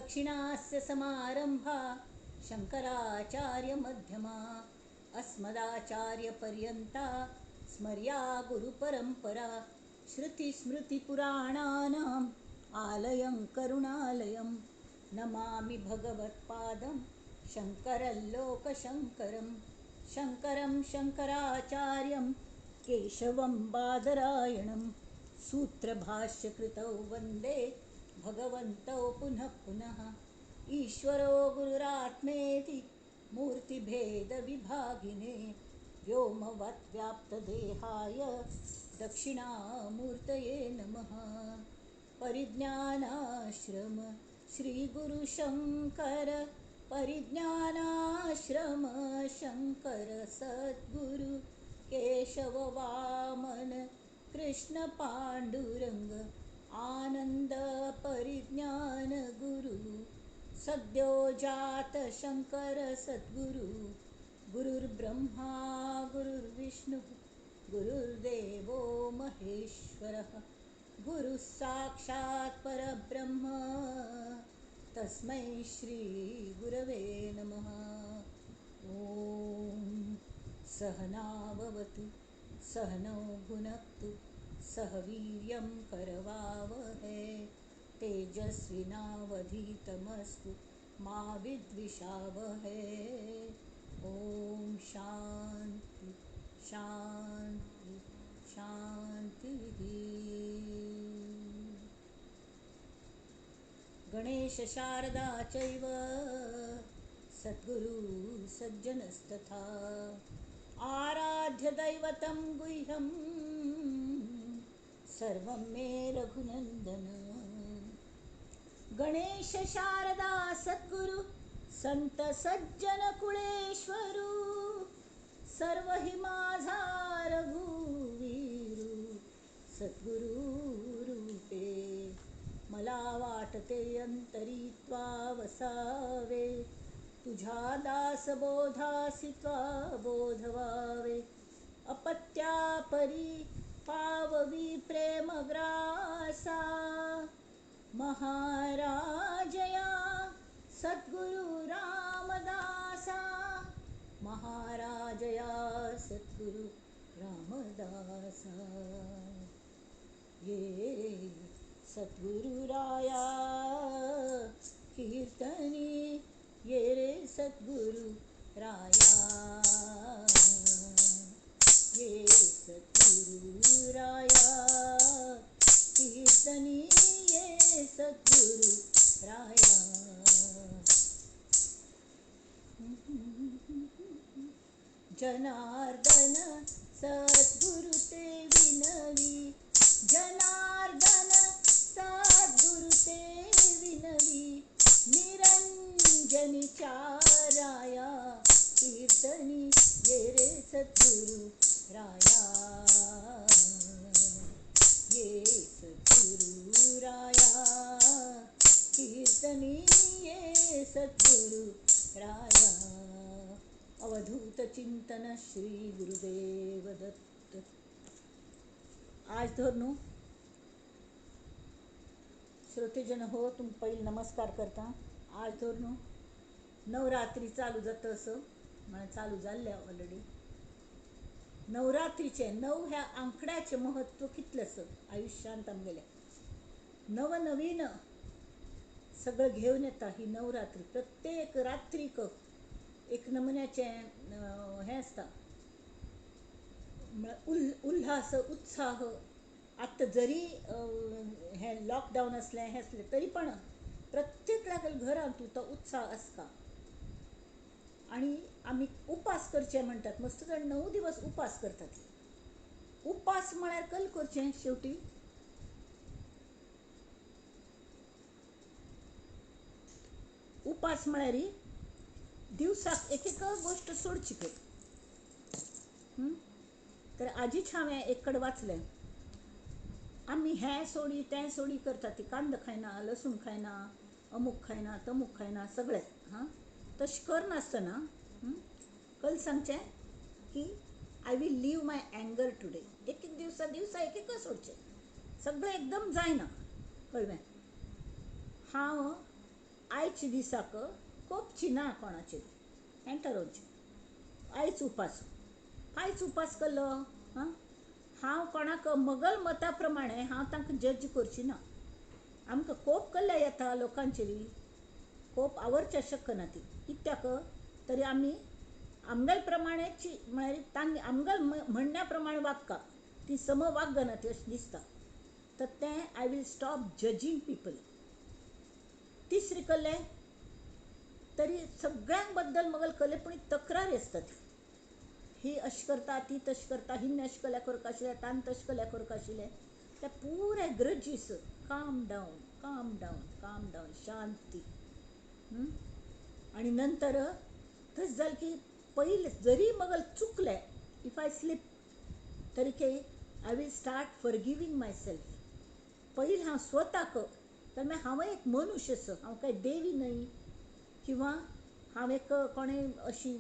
दक्षिणास्य समारंभा शंकराचार्य मध्यमा अस्मदाचार्य पर्यंता स्मर्या गुरुपरंपरा. श्रुतिस्मृतिपुराणानाम् आलयं करुणालयं नमामि भगवत्पादं शंकरं लोकशंकरं. शंकरं शंकराचार्यं केशवं बादरायणं सूत्रभाष्यकृतौ वंदे भगवन्तौ पुनः पुनः. ईश्वरो गुरुरात्मेति मूर्तिभेदविभागिने व्योमवत् व्याप्तदेहाय दक्षिणामूर्तये नमः. परिज्ञानाश्रम श्रीगुरुशंकर परिज्ञानाश्रम शंकर सद्गुरु केशव वामन कृष्ण पांडुरंग आनंद परिज्ञान गुरु सद्यो जात शंकर सद्गुरु. गुरुर्ब्रह्मा गुरुर्विष्णु गुरुर्देवो महेश्वरः गुरुः साक्षात् परब्रह्म तस्मै श्री गुरवे नमः. ॐ सहनाववतु सहनौ भुनक्तु सह वीर्यं करवावहै तेजस्विनावधीतमस्तु मा विद्विषावहै. ॐ शांति शांति शांतिः. गणेश शारदा चैव सद्गुरु सज्जनस्तथा आराध्य दैवतं गुह्यं सर्वं मे रघुनंदन. गणेश शारदा सद्गुरु संत सज्जन कुळेश्वरू सर्व हि माझा रघुवीरू सद्गुरु रूपे. मला वाटते अंतरी त्वा वसावे तुझ्या दासबोधासी त्वा बोधवावे. अपत्या परी पाववी प्रेमग्रासा महाराजया सद्गुरु रामदासा. महाराजया सद्गुरु रामदासा. ये सद्गुरुराया कीर्तनी ये रे सद्गुरु राया. ये सद्गुरुराया कीर्तनी ये सद्गुरु राया. जनार्दन सद्गुरु ते विनवी जनार्दन सद्गुरु ते विनवी निरंजनी चाराया कीर्तनी ये रे सद्गुरु राया. ये सद्गुरु राया कीर्तनी ये सद्गुरु राया. अवधूत चिंतन श्री गुरुदेव दत्त. आज धर न्हू श्रोतेजन हो, तुम पहिले नमस्कार करता. आज धर न्हू नवरात्री चालू जाता असं म्हळ्यार चालू जाल्ले ऑलरेडी. नवरात्रीचे 9 ह्या आंकड्याचें महत्व कितलें आसा आयुश्यांत आमगेल्या. नवनवीन सगळें घेवन येता ही नवरात्री. प्रत्येक रात्रीक एक नमुन्याचें हें आसता, उल्हास उत्साह. आतां जरी हें लॉकडावन आसलें हें आसलें तरी पण प्रत्येक घरांत तो उत्साह आसता. आनी आमी उपास करचे म्हणटात, मस्त जाण 9 दिवस उपास करतात. उपास म्हळ्यार कल करचें शेवटी उपास म्हळ्यार दिवसाक एक एक गोश्ट सोडची खंय. तर आजीच हांवें एक कडेन वाचलें, आमी हें सोडी तें सोडी करतात, ती कांदो खायना, लसूण खायना, अमूक खायना, तमूक खायना, सगळें. हां, तशें करनासतना कल सांगचें की I will leave my anger today. एक एक दिवसा दिवसा एक एक सोडचें, सगळें एकदम जायना, कळ्ळें. हांव आयच्या दिसाक कोपची ना कोणाचेर हें ठरोवचें. आयज उपास, आयज उपास केलो आं, हांव कोणाक मगल मता प्रमाणे हांव तांकां जज करची ना. आमकां कोप कल्ल्या येता लोकांचेर, कोप आवरच्या शकना ती, कित्याक तरी आमी आमगेल प्रमाणेची म्हळ्यार तांणी आमगेल म्हणण्या प्रमाणे वागका, ती सम वागना ती अशें दिसता. तर तें I will stop judging people. तिसरी कल्ले तरी सगळ्यां बद्दल मगल कले पूण तक्रार आसता ती, ही अशें करता, ती तशें करता, हिन्न अशें कल्या करका आशिल्लें, तान तशें कल्या करका आशिल्लें. ते पुरे grudges calm down, calm down, calm down, शांती. आनी नंतर तशें जालें की पयलें जरी मगल चुकलें, if I slip, तरी K I will start forgiving myself. पयलीं हांव स्वताक, तर मागीर हांव एक मनुष्य आसा, हांव कांय देवी न्हय किंवा हांव एक कोणें अशी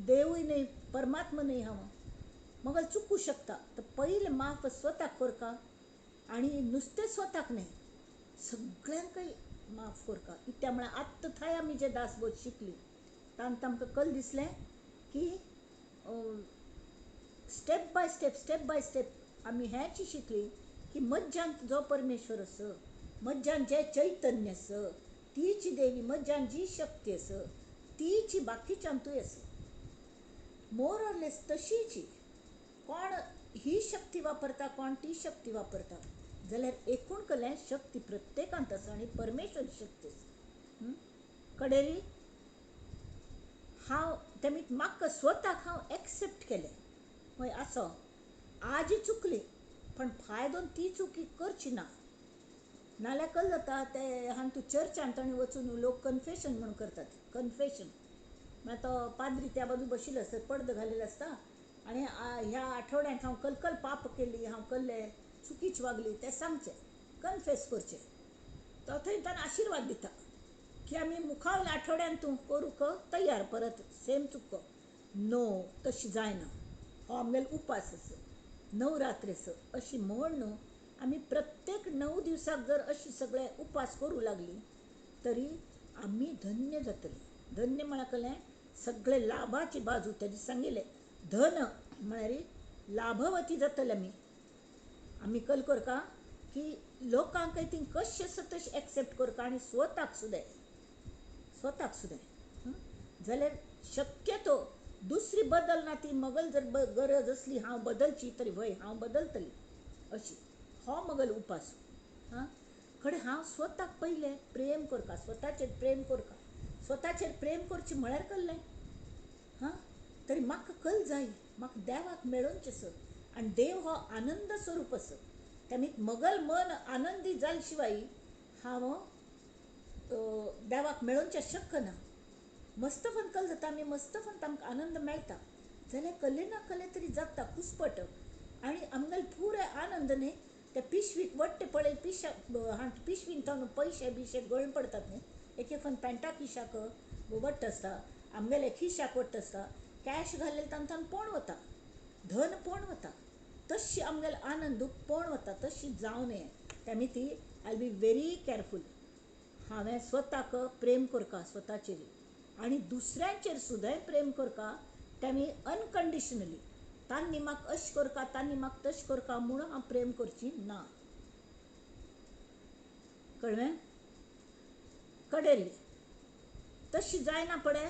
देवूय न्हय, परमात्मा न्हय, हांव मगल चुकूं शकता. तर पयलें माफ स्वताक करका आनी नुस्तें स्वताक न्हय सगळ्यांकय माफ करका. कित्याक म्हळ्यार आत्तां थंय आमी जे दासबोध शिकली तांकां आमकां कल दिसलें की step by step, step by step आमी हेंच शिकली की मज्जांत जो परमेश्वर आसा, मज्जांत जें चैतन्य आसा, तीच देवी, मज्जांत जी शक्ती आसा तीच बाकीच्यांतूय आसा, मोर ऑर लेस तशीच. कोण ही शक्ती वापरता, कोण ती शक्ती वापरता, जाल्यार एकूण कलें शक्ती प्रत्येकांत आसा आनी परमेश्वर शक्ती आसा. कडेरी हांव तेमी म्हाका स्वताक हांव एक्सेप्ट केलें, हय आसो आज चुकली पण फायदोन ती चुकी करची ना. नाल्यार कल जाता ते हांगा तूं चर्चांत आनी वचून लोक कन्फेशन म्हूण करतात. कन्फेशन म्हळ्यार तो पाद्री त्या बाजू बशिल्लो आसता, पडदो घालेलो आसता आनी ह्या आठवड्यांत हांव कलकल पाप केली, हांव कल्ले चुकीच वागली तें सांगचें, कन्फेस करचें. तो थंय ताणें आशिर्वाद दिता की आमी मुखावल्या आठवड्यांत तूं करूंक तयार परत सेम चुको. नो, तशें जायना, हो आमगेलो उपास आसा, नवरात्री आसा अशी म्हण न्हू आमी प्रत्येक 9 दिवसाक जर अशी सगळे उपास करूं लागली तरी आमी धन्य जातली. धन्य म्हळ्यार कलें सगळे लाभाची बाजू तेणी सांगिल्लें, धन म्हळ्यार लाभवती जातले आमी. आमी कल करका की लोकांकय ती कशें आसा तशें एक्सेप्ट करका आनी स्वताक सुद्दां, स्वताक सुद्दां. जाल्यार शक्यतो दुसरी बदल ना ती मगल जर गरज आसली हांव बदलची तरी वय हांव बदलतली अशी हो मगल उपास. हां, कडेन हांव स्वताक पयलें प्रेम करका, स्वताचेर प्रेम करका. स्वताचेर प्रेम करचें म्हळ्यार कल्लें हां, तरी म्हाका कल जाय, म्हाका देवाक मेळोवचें आसा आनी देव हो आनंद स्वरूप आसा. तेमी मगल मन आनंदी जाल शिवाय हांव देवाक मेळोवचें शकना. मस्तफन कल जाता, आमी मस्तफन आमकां आनंद मेळटा जाल्यार कले ना कले तरी जाता कुसपट आनी आमगेले पुराय आनंद न्ही ते पिशवीक वट्टे पळय पिशा पिशवीन ताणून पयशे बिशे गळून पडतात न्ही, एक एक पॅन्टा खिशाक वट्ट आसता, आमगेले खिशाक वट्ट आसता, कॅश घाल्ले तांकां पोण वता, धन पोण वता, तशी आमगेले आनंद पोण वता. तशी जावं नये तेमी ती I be very careful. हांवें स्वताक प्रेम करका स्वताचेर आनी दुसऱ्यांचेर सुद्दां प्रेम करका, तेमी अनकंडिशनली. तांणी म्हाका अशें करका, तांणी म्हाका तशें करका म्हणून हांव प्रेम करची ना. कळ्ळें? कडेली तशी जायना पडे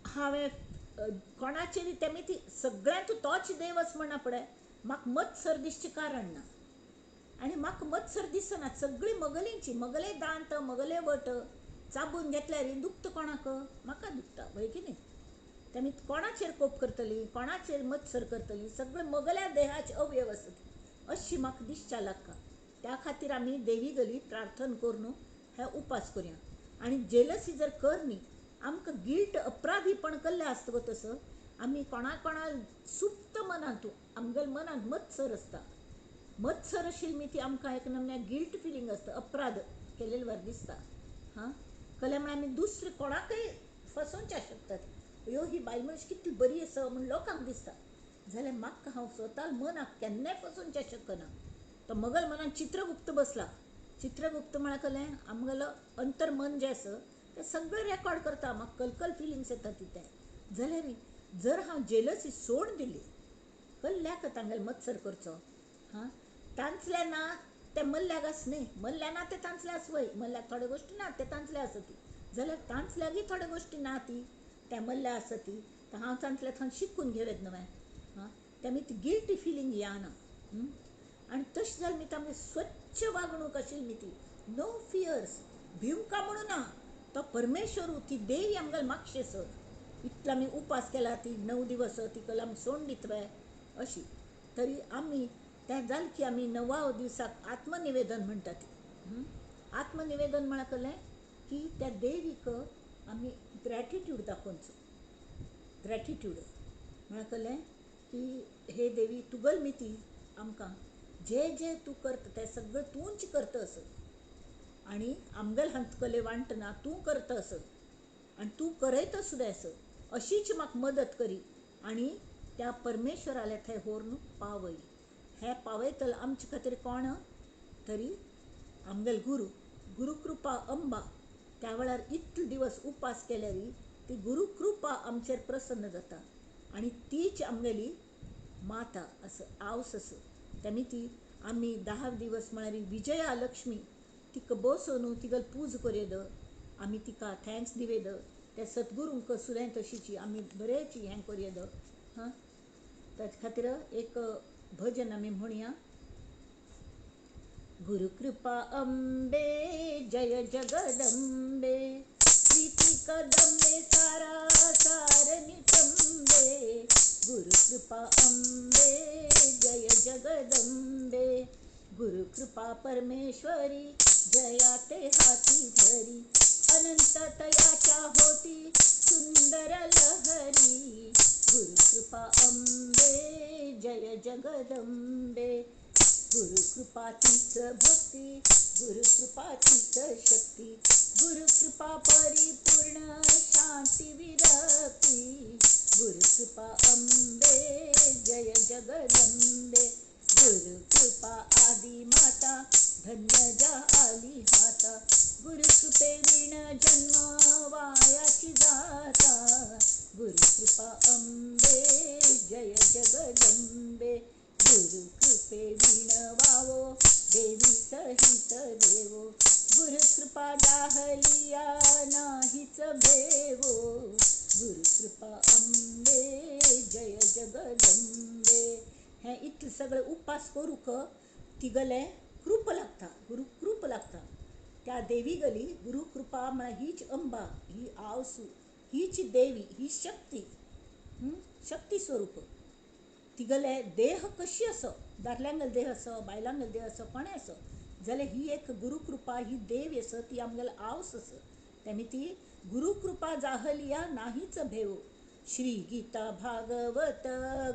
हांवें कोणाचेर तेमी ती सगळ्यांत तोच देवच म्हणना पडे म्हाका मत्सर दिसचें कारण ना आनी म्हाका मत्सर दिसना. सगळीं मगलींची मगले दांत मगले वट चाबून घेतल्यार दुखता कोणाक, म्हाका दुखता वय की न्ही. तेमी कोणाचेर कोप करतली, कोणाचेर मत्सर करतली, सगळें मगल्या देहाचे अवयव आसत अशी म्हाका दिसच्या लागता. त्या खातीर आमी देवी गली प्रार्थना करून हे उपास करुया. आनी जेलसी जर कर न्ही आमकां गिल्ट अपराधीपण कल्लें आसता गो तसो आमी कोणा कोणा सुप्त मनांत आमगेल्या मनांत मत्सर आसता. मत्सर आशिल्ली मी ती आमकां एक नमन्या गिल्ट फिलींग आसता, अपराध केलेले वर दिसता. हां, कले म्हळ्यार आमी दुसरे कोणाकय फसोवच्या शकतात. ह्यो ही बायल मनीस कितली बरी आसा म्हूण लोकांक दिसता, जाल्यार म्हाका हांव स्वता मनाक केन्नाय फसोवच्या शकना. तो मगल मनान चित्रगुप्त बसला, चित्रगुप्त म्हळ्यार कसलें आमगेलो अंतर्मन जें आसा तें सगळें रेकॉर्ड करता. म्हाका कलकल फिलिंग्स येता ती तें जाल्यार जर हांव जेलसी सोड दिली कल्ल्याक तांगेलो मत्सर करचो हां तांचलें ना तें मल्ल्याक आस न्ही, मल्ल्या ना तें तांचलें आस वय, मल्ल्याक थोड्यो गोश्टी ना तें तांचलें आसती जाल्यार तांचल्याकय थोड्यो गोश्टी ना ती त्या मल्ल्या आसती तर हांव तांचल्या थंय शिकून घेवं येता न्हय. हां तेमी ती गिल्टी फिलींग येना. आनी तशें जाल्यार न्ही आमगे स्वच्छ वागणूक आशिल्ली ती नो फियर्स भिवका म्हणून ना. तो परमेश्वरू ती देवी आमगेले मागशे सर इतलो आमी उपास केला ती 9 दिवस ती आमी सोड दितले अशी तरी आमी तें जालें की आमी 9व्या दिवसाक आत्मनिवेदन म्हणटा ती. आत्मनिवेदन म्हळ्यार कसलें की त्या देवीक आमी ग्रॅटिट्यूड दाखोवचो. ग्रॅटिट्यूड म्हळ्यार कसलें की हे देवी तुगल मिती आमकां जे जे तूं करता तें सगळें तूंच करता असो आनी आमगेले हातकले वांटना तूं करता असो आनी तूं करयता सुद्दां असो अशीच म्हाका मदत करी आनी त्या परमेश्वराले थंय व्हरून पावय. हें पावयतले आमचे खातीर कोण तरी आमगेले गुरू, गुरुकृपा अंबा. त्या वेळार इतले दिवस उपास केल्यार ती गुरुकृपा आमचेर प्रसन्न जाता आनी तीच आमगेली माता असो आवस असो. तेमी ती आमी 10 दिवस म्हळ्यार विजया लक्ष्मी तिका बसोवन तिगेली पूज करयेद आमी तिका thanks दिवेद त्या सद्गुरूंक सुद्दां तशीची आमी बरेंच हें करयेद. हां ताचे खातीर एक भजन आमी म्हणया. गुरुकृपा अंबे जय जगदंबे प्रीती कदंबे सारा सार नितंबे. गुरुकृपा अंबे जय जगदंबे गुरुकृपा परमेश्वरी जया ते हाती धरी अनंत तयाच्या होती सुंदर लहरी. गुरुकृपा अंबे जय जगदंबे गुरुकृपा तीच भक्ती गुरुकृपा तीच शक्ती गुरुकृपा परिपूर्ण शांती विरक्ती. गुरुकृपा अंबे जय जगदंबे गुरुकृपा आदि माता धन्य जा आली हाता. गुरुकृपे विण जन्म वायाची जाता. गुरुकृपा अंबे जय जगदंबे गुरुकृपे विण वावो देवी सहित देवो. गुरुकृपा दाहलिया नाहीच भेवो. गुरुकृपा अंबे जय जगदंबे. हें इतलें सगळें उपास करूंक तिगेलें कृप लागता, गुरुकृप लागता त्या देवी गली. गुरुकृपा म्हळ्यार हीच अंबा, ही आवसू, हीच देवी, ही शक्ती, शक्ती स्वरूप. तिगेले देह कशी असो, दादल्यांगेलो देह असो, बायलांगेलो देह असो, कोणें असो जाल्यार ही एक गुरुकृपा ही देवी आसा ती आमगेली आवस आसा. तेमी ती गुरुकृपा जाहलिया नाहीच भेव. श्री गीता भागवत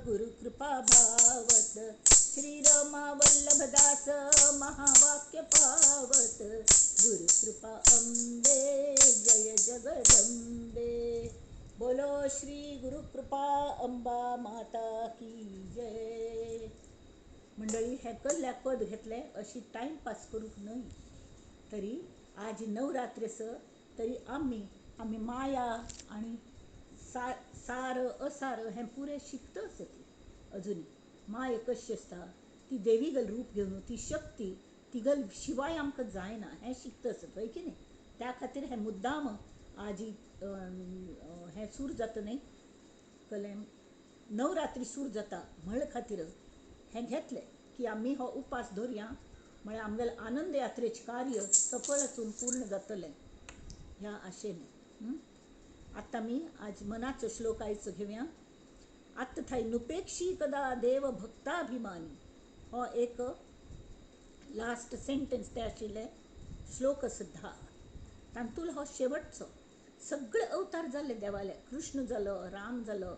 गुरुकृपा भावत श्री रमा वल्लभदास महावाक्य पावत. गुरुकृपा अंबे जय जगदंबे. बोलो श्री गुरुकृपा अंबा माता की जय. मंडळी हें कल्ल्याक पद घेतलें अशी टायमपास करूंक न्हय तरी आज नवरात्री आसा तरी आमी आमी माया आनी सार असार हें पुरें शिकता आसा ती अजुनूय. माया कशी आसता ती देवीगल रूप घेवन ती शक्ती तिगल शिवाय आमकां जायना हें शिकता आसत हय की न्ही. त्या खातीर हें मुद्दाम आज हें सूर जाता न्ही कलें नवरात्री सूर जाता म्हळ्या खातीर हें घेतलें की आमी हो उपास धरया म्हळ्यार आमगेलें आनंद यात्रेचें कार्य सफळ आसून पूर्ण जातलें ह्या आशेन. आतां आमी आज मनाचो श्लोक आयचो घेवया. आत्त थाय नुपेक्षी कदा देव भक्ताभिमानी हो एक लास्ट सेंटेन्स ते आशिल्लें श्लोक आसा 10. तातूंत हो शेवटचो. सगळे अवतार जाले देवाले, कृष्ण जालो, राम जालो,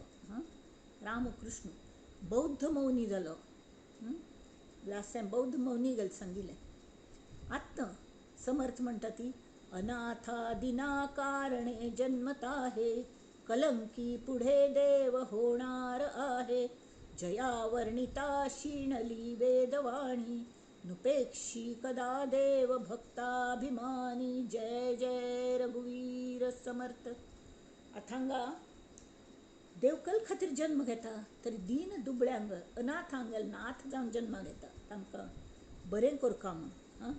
राम कृष्ण, बौद्ध मौनी जालो, लास्ट टायम बौद्ध मौनी गेल सांगिल्लें. आत्तां समर्थ म्हणटा ती अनाथा दिना कारणे जन्मता आहे कलंकी पुढे देव होणार आहे. जया वर्णिता क्षीणली वेदवाणी नुपेक्षी कदा देव भक्ताभिमानी जय जय रघुवीर समर्थ. आतां हांगा देव कल खातीर जन्म घेता तर दीन दुबळ्यांक अनाथांक नाथ जावन जन्म घेता तांकां बरें करका म्हूण. आं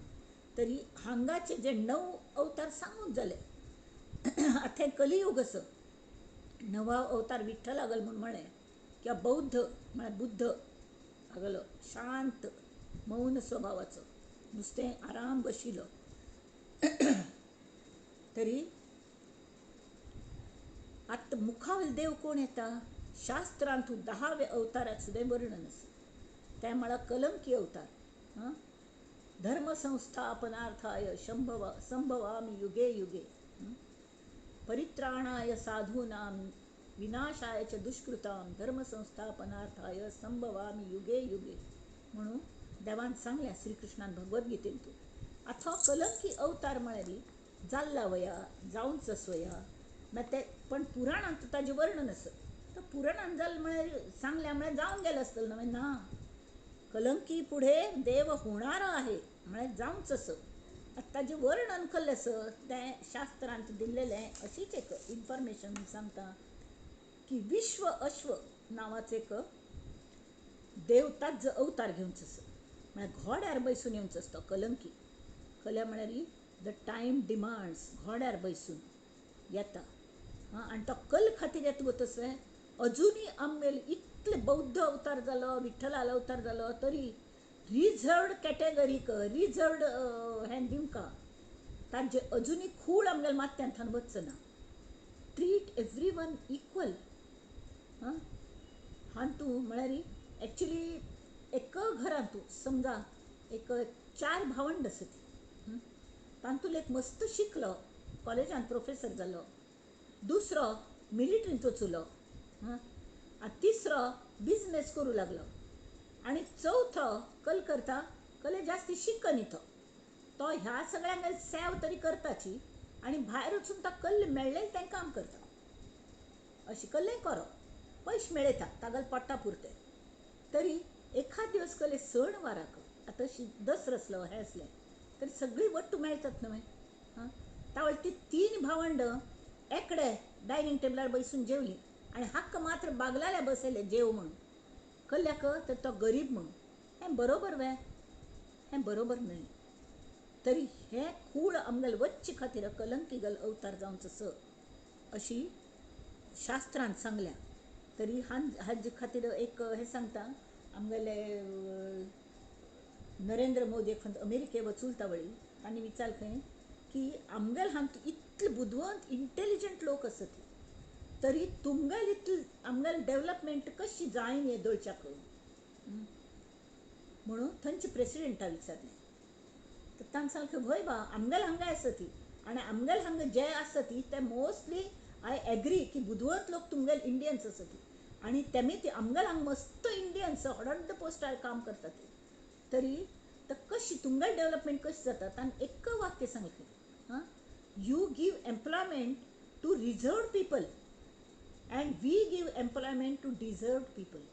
तरी हांगाचे जे 9 अवतार सांगून जाले. आतां कलियुग आसा, नवा अवतार विठ्ठल आगल म्हूण म्हळें किंवा बौद्ध म्हळ्यार बुद्ध आगलो शांत मौन स्वभावाचो नुस्तें आराम बशिल्लो. तरी आतां मुखावेलो देव कोण येता शास्त्रांत 10व्या अवताराक सुद्दां वर्णन आसा. तें म्हळ्यार कलंकी अवतार. आं धर्मसंस्थापनार्थाय संभवामि युगे युगे परित्राणाय साधूनां विनाशाय च दुष्कृतां धर्मसंस्थापनार्थाय संभवामि युगे युगे म्हणून देवान सांगलें श्रीकृष्णान भगवद्गीतेंतू. आतां कलंकी अवतार म्हळ्यार जाल्ला वया जावंच आसवया मागीर ते पण पुराणांत ताजें वर्णन आसा. तर पुराणान जालें म्हळ्यार सांगलें म्हळ्यार जावन गेलें आसतलें न्हय. ना, कलंकी पुढे देव होणार आहे म्हळ्यार जावंच आसा. आतां ताजें वर्णन केल्लें आसा तें शास्त्रांत दिल्लेलें अशीच एक इन्फॉर्मेशन सांगता की विश्व अश्व नांवाचो एक देव ताजो अवतार घेवचो आसा. म्हळ्यार घोड्यार बैसून येवचो आसता कलंकी. कल्या म्हळ्यार the time demands, घोड्यार बैसून येता. आं आनी तो कल खातीर येता गो तसें अजुनूय आमगेले इतले बौद्ध अवतार जालो, विठ्ठलालो अवतार जालो तरी रिझर्वड कॅटेगरीक रिझर्वड हें दिवंका तांचे अजुनूय खूळ आमगेले माथ्यांत थंय वचना. Treat every one equal. आं हातूं म्हळ्यार एक्चुली एका घरांतू समजा एक 4 भावंड आसा ती, तातूंत एक मस्त शिकलो कॉलेजांत प्रोफेसर जालो, दुसरो मिलिटरींत वचुलो, आनी तिसरो बिजनेस करूं लागलो आनी चवथो कल करता कले जास्ती शिकनी तो तो ह्या सगळ्यांक सेव तरी करताची आनी भायर वचून तो कल्ले मेळ्ळें तें काम करता. अशें कल्लें करप पयशे मेळयता तागेले पोटा पुरते. तरी एखाद दिवस कले सण वाराक आतां दसरो आसलो हें आसलें तरी सगळीं वट्टू मेळटात न्हय. आं तावळ ती 3 भावंड एकडे डायनींग टेबलार बसून जेवलीं आनी हाका मात्र बागलाल्या बसयलें जेव म्हणून. कल्याक तर तो गरीब म्हणून. हें बरोबर वे? हें बरोबर न्हय. तरी हें कूळ आमगेले वच्चे खातीर कलंकी गल अवतार जावचो स अशी शास्त्रान सांगल्या. तरी हाजे खातीर एक हें सांगता आमगेले नरेंद्र मोदी खंय अमेरिके वचुलता वळी तांणी विचारलें खंय की आमगेले हांगा इतले बुदवंत इंटेलिजंट लोक आसत तरी तुमगेले इतले आमगेले डेवलपमेंट कशी जायन हें दोळच्याक म्हणून थंयचे प्रेसिडेंटा विचारलें. तर तांणी सांगलें व्हय बा आमगेले हांगा आसा ती आनी आमगेले हांगा जे आसा ती ते मोस्टली I agree की बुदवंत लोक तुमगेले इंडियन्स आसा ती आनी तेमी ती आमगेले हांगा मस्त इंडियन्स हडड्ड पोस्टार काम करतात ती तरी तर कशी तुमगेले डेवलपमेंट कशी जाता. तांणी एक वाक्य सांगलें, आं you give employment to reserved people and we give employment to deserved people.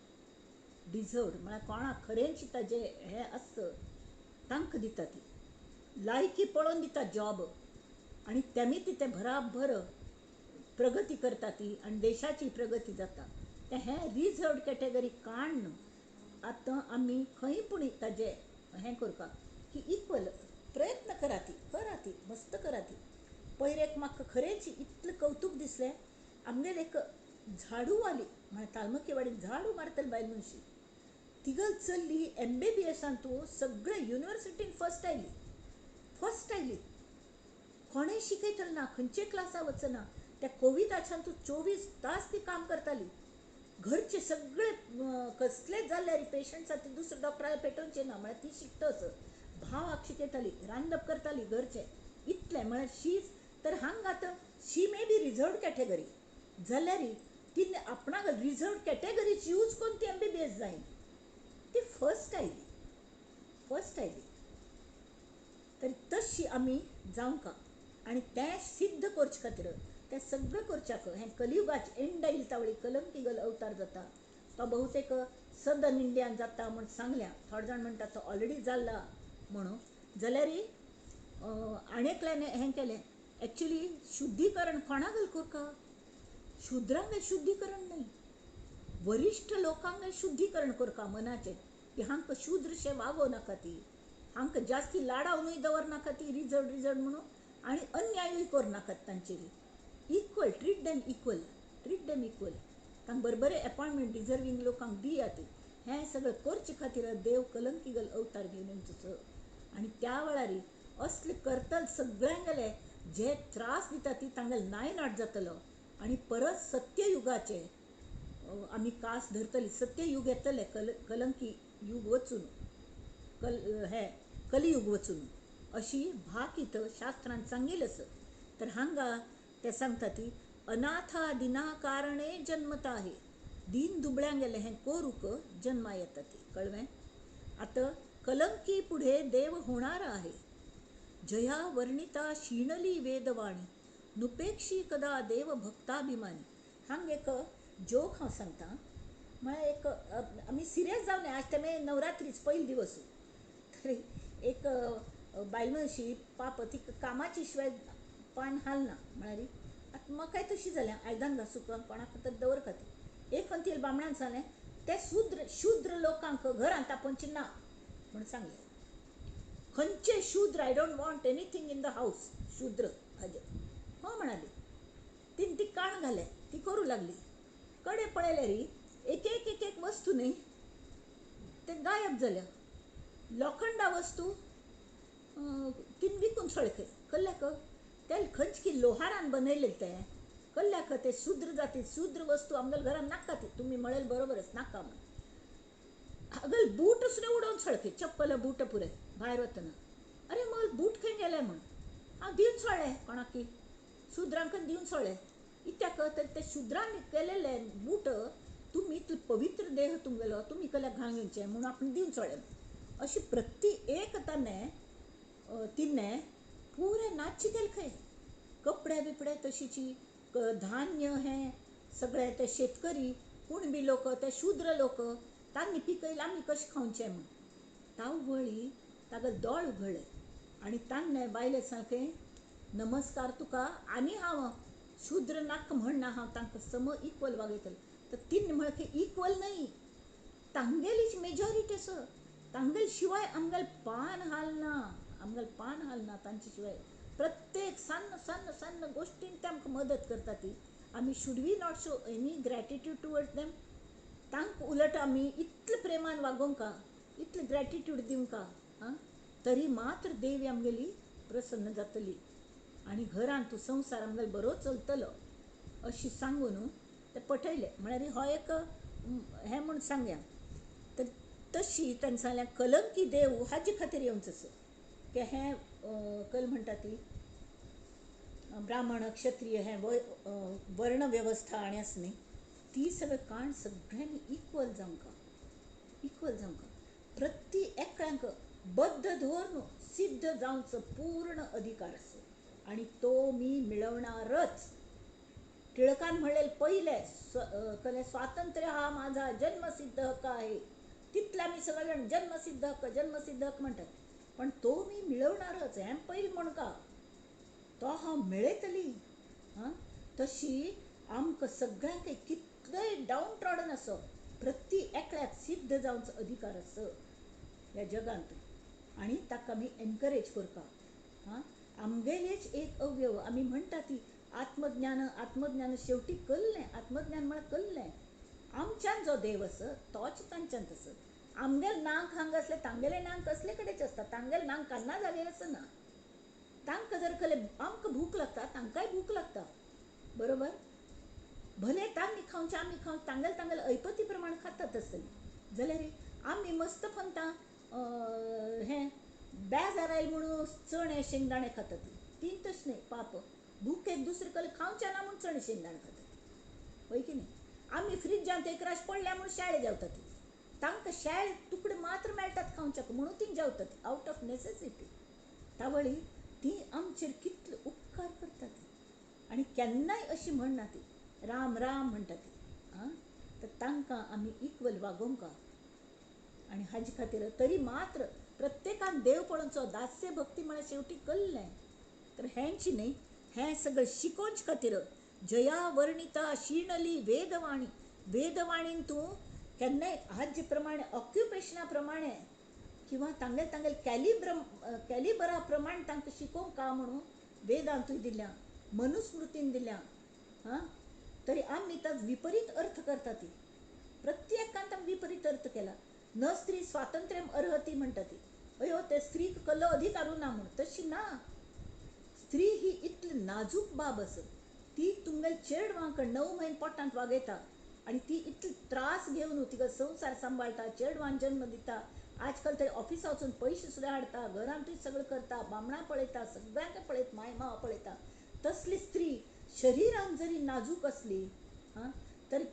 Deserved म्हळ्यार कोणाक खरेंच ताजें हें आसता तांकां दिता ती लायकी पळोवन दिता जॉब आनी तेमी ती ते भराभर प्रगती करता ती आनी देशाची प्रगती जाता. तें हें रिजर्वड कॅटेगरी काडून आतां आमी खंय पूण ताजें हें करपाक की इक्वल प्रयत्न कराती कराती मस्त कराती. पयर एक म्हाका खरेंच इतलें कवतूक दिसलें आमगेर एक झाडूवाली म्हळ्यार तालमकेवाडीन झाडू मारतली बायल मनशी तिगल चल्ली MBBS तूं सगळे युनिवर्सिटीन फर्स्ट आयली. फर्स्ट आयली. कोणें शिकयतलें ना, खंयचे क्लासा वचना. त्या कोविडाच्यान तूं 24 तास ती काम करताली. घरचे सगळे कसले जाल्यार पेशंट्स आसा ते दुसऱ्या डॉक्टराक पेटोवचे ना म्हळ्यार ती शिकता असो भावाक शिकयताली, रांदप करताली घरचें इतलें म्हळ्यार शीज तर हांगा आतां she may be reserved category जाल्यार ती आपणाक रिजर्वड कॅटेगरीच यूज करून ती MBBS जायन ती फर्स्ट आयली. फर्स्ट आयली. तरी तशी आमी जावंका आनी तें सिद्ध करचे खातीर तें सगळें करच्याक हें कलियुगाचें एंड आयली तावळी कलंकी गल अवतार जाता तो बहुतेक सदर्न इंडियान जाता म्हूण सांगल्या. थोडे जाण म्हणटात तो ऑलरेडी जाला. म्हणून जाल्यार आनी एकल्यान हें केलें. एक्चुली शुद्धीकरण कोणागेर करका? शुद्रांगेर शुद्धीकरण न्हय, वरिश्ठ लोकांगेर शुद्धीकरण करका मनाचें, की हांकां शूद्रशें वागोवं नाका ती, हांकां जास्ती लाडावनूय दवर नाका ती, रिजर्व रिजर्व म्हणून, आनी अन्यायूय करनाकात तांचेर. Equal, treat them equal, treat them equal. तांकां बरोबर एपॉयंटमेंट डिजर्वींग लोकांक दियात. हें सगळें करचे खातीर देव कलंकीगल अवतार घेवन येवचो. आनी त्या वेळार असले करतले सगळ्यांगेले जे त्रास दिता ती तांगेले नायनाट जातलो आनी परत सत्ययुगाचे आमी कास धरतली. सत्ययुग येतलें, कलंकी युग वचून, हें कलियुग वचून, अशी भाकीत शास्त्रान सांगिल्लें आसा. तर हांगा ते सांगता ती अनाथा दिना कारणे जन्मता आहे, दीन दुबळ्यांगेलें हें करूंक जन्मा येता ती. कळ्ळें? आतां कलंकी पुढे देव होणार आहे, जया वर्णिता क्षीणली वेदवाणी, नुपेक्षी कदा देव भक्ताभिमानी. हांगा एक जोक हांव सांगता. म्हळ्यार एक आमी सिरियस जावं नये, आज तेमे नवरात्रीच पयलो दिवस. तरी एक बायल मनीशी पाप ती कामाची शिवाय पान हालना. म्हळ्यार आतां म्हाकाय तशी जाल्या, आयदन घासूंक कोणाक तर दवर खातीर. एक खंय बामणान सांगलें, ते शूद्र लोकांक घरांत आपोवचें ना म्हूण सांगलें. खंयचे शूद्र, I don't want anything in the house, शूद्र हाजे. हो म्हणाली. तिन ती काण घालें, ती करूं लागली. कडे पळयल्यार एक एक एक एक वस्तू न्ही ते गायब जाल्या. लोखंडा वस्तू तीन विकून सोडले. कल्ल्याक ते खंयच की लोहारान बनयलें तें कल्ल्याक ते शूद्र जाती शूद्र वस्तू आमगेल्या घरान नाका ती, तुमी म्हणलें बरोबरच नाका म्हण. अगल बूट सुद्दां उडोवन सोडले, चप्पल बूट पुरे भायर वतना. अरे मग बूट खंय गेले म्हण हांव दिवन सोडले कोणाकी, शूद्रांक दिवन सोडले. इत्याक तर ते शूद्रान केलेले बूट तुमी इतलो पवित्र देह तुमगेलो तुमी कल्याक घालून घेवचें म्हणून आपण दिवन सोडले. अशी प्रति एक ताणें तिणें पुरे नाच्च केले खंय. कपडे बिपडे तशीची, धान्य हें सगळे ते शेतकरी कुणबी लोक ते शूद्र लोक तांणी पिकयले आमी कशें खावचें म्हूण. तावळी ताका दोळ उगडले आनी ताणें बायले सारकें नमस्कार तुका, आनी हांव शूद्र नाका म्हणना, हांव तांकां सम इक्वल वागयतलें. तर तिणें म्हळें की इक्वल न्हय, तांगेलीच मेजॉरिटी आसा, तांगेले शिवाय आमगेलें पान हालना, आमगेलें पान हालना तांचे शिवाय. प्रत्येक सान्न सान्न सान्न गोश्टीन ते आमकां मदत करता ती. आमी should we not show any gratitude towards them? तांकां उलट आमी इतले प्रेमान वागोवंका, इतले ग्रॅटिट्यूड दिवंका, आं, तरी मात्र देवी आमगेली प्रसन्न जातली आनी घरांत तूं संवसार आमगेलो बरो चलतलो, अशी सांगून ते पटयले. म्हळ्यार हो एक हें म्हूण सांगया. तर तशी ताणें सांगलें कलंकी देव हाजे खातीर येवचो आसा की हें कल म्हणटा ती ब्राह्मण क्षत्रीय हें वर्ण वेवस्था आनी आसा न्ही ती सगळें काण सगळ्यांनी इक्वल जावंका, इक्वल जावंका. प्रति एकल्यांक बद्ध धरून सिद्ध जावचो पूर्ण अधिकार आसा आनी तो मी मेळवणारच. टिळकान म्हणलें पयलें कलें स्वातंत्र्य हा माझा जन्मसिद्ध हक्क आहे. तितले आमी सगळे जाण जन्मसिद्ध हक्क जन्मसिद्ध हक्क म्हणटात, पण तो मी मेळवणारच हें पयलीं म्हणका, तो हांव मेळयतली. आं, तशी आमकां सगळ्यांक कितलेय डावन ट्रॉडन आसो प्रति एकल्याक सिद्ध जावचो अधिकार आसा ह्या जगांत, आनी ताका आमी एनकरेज करपा. आं, आमगेलेच एक अवयव आमी म्हणटा ती आत्मज्ञान, आत्मज्ञान शेवटी कल्लें, आत्मज्ञान म्हळ्यार कल्लें. आमच्यान जो देव आसा तोच तांच्यांत आसा. आमगेले नाक हांगा आसले तांगेले नाक कसले कडेच आसता, तांगेले नाक कान्ना जागेर आसना. तांकां जर कले आमकां भूक लागता तांकांय भूक लागता, बरोबर? भले तांणी खावचें आमी खावचें, तांगेले तांगेले ऐपती प्रमाण खातात आसतली. जाल्यार आमी मस्त फंता हें बेजार आयलें म्हणून चणे शेंगदाणे खातात, ती तशें न्हय पाप भूक एक दुसरे कडेन खावचें ना म्हूण चणे शेंगदाणे खातात, हय की न्ही? आमी फ्रिजांत एक राश पडल्या म्हूण शेळे जेवतात, तांकां शेळे तुकडे मात्र मेळटात खावच्याक म्हणून ती जेवतात आवट ऑफ नेसेसिटी. तावळी ती आमचेर कितले उपकार करतात आनी केन्नाय अशी म्हणना ती राम राम म्हणटा ती. आं, तर तांकां आमी इक्वल वागोवंका आनी हाजे खातीर तरी मात्र प्रत्येकान देव पळोवचो, दास्य भक्ती म्हळ्यार शेवटी कल्लें. तर हेंची न्ही, हें सगळें शिकोवचे खातीर. जया वर्णिता शिणली वेदवाणी, वेदवाणीन तूं केन्नाय आजचे प्रमाणे ऑक्युपेशना प्रमाणे किंवा तांगेले तांगेले कॅलिबरा प्रमाण तांकां शिकोवंक का म्हणून वेदांतूय दिल्या, मनुस्मृतीन दिल्या. हां, तरी आमी ताजो विपरीत अर्थ करता ती. प्रत्येकान तांकां विपरीत अर्थ केला. न स्त्री स्वातंत्र्यम अर्हती म्हणटा ती. अयो ते स्त्रीक कल्लो अधिकारू ना म्हूण, तशी ना. स्त्री ही इतली नाजूक बाब आसा, ती तुमगेले चेडवांक 9 म्हयने पोटांत वागयता आनी ती इतली त्रास घेवन तिका संवसार सांबाळटा, चेडवान जन्म दिता. आजकाल तरी ऑफिसा वचून पयशे सुद्दां हाडटा, घरांतूय सगळें करता, बामणां पळयता, सगळ्यांक पळयता, माय मावा पळयता. तसली स्त्री शरीरान जरी नाजूक आसली हां तरी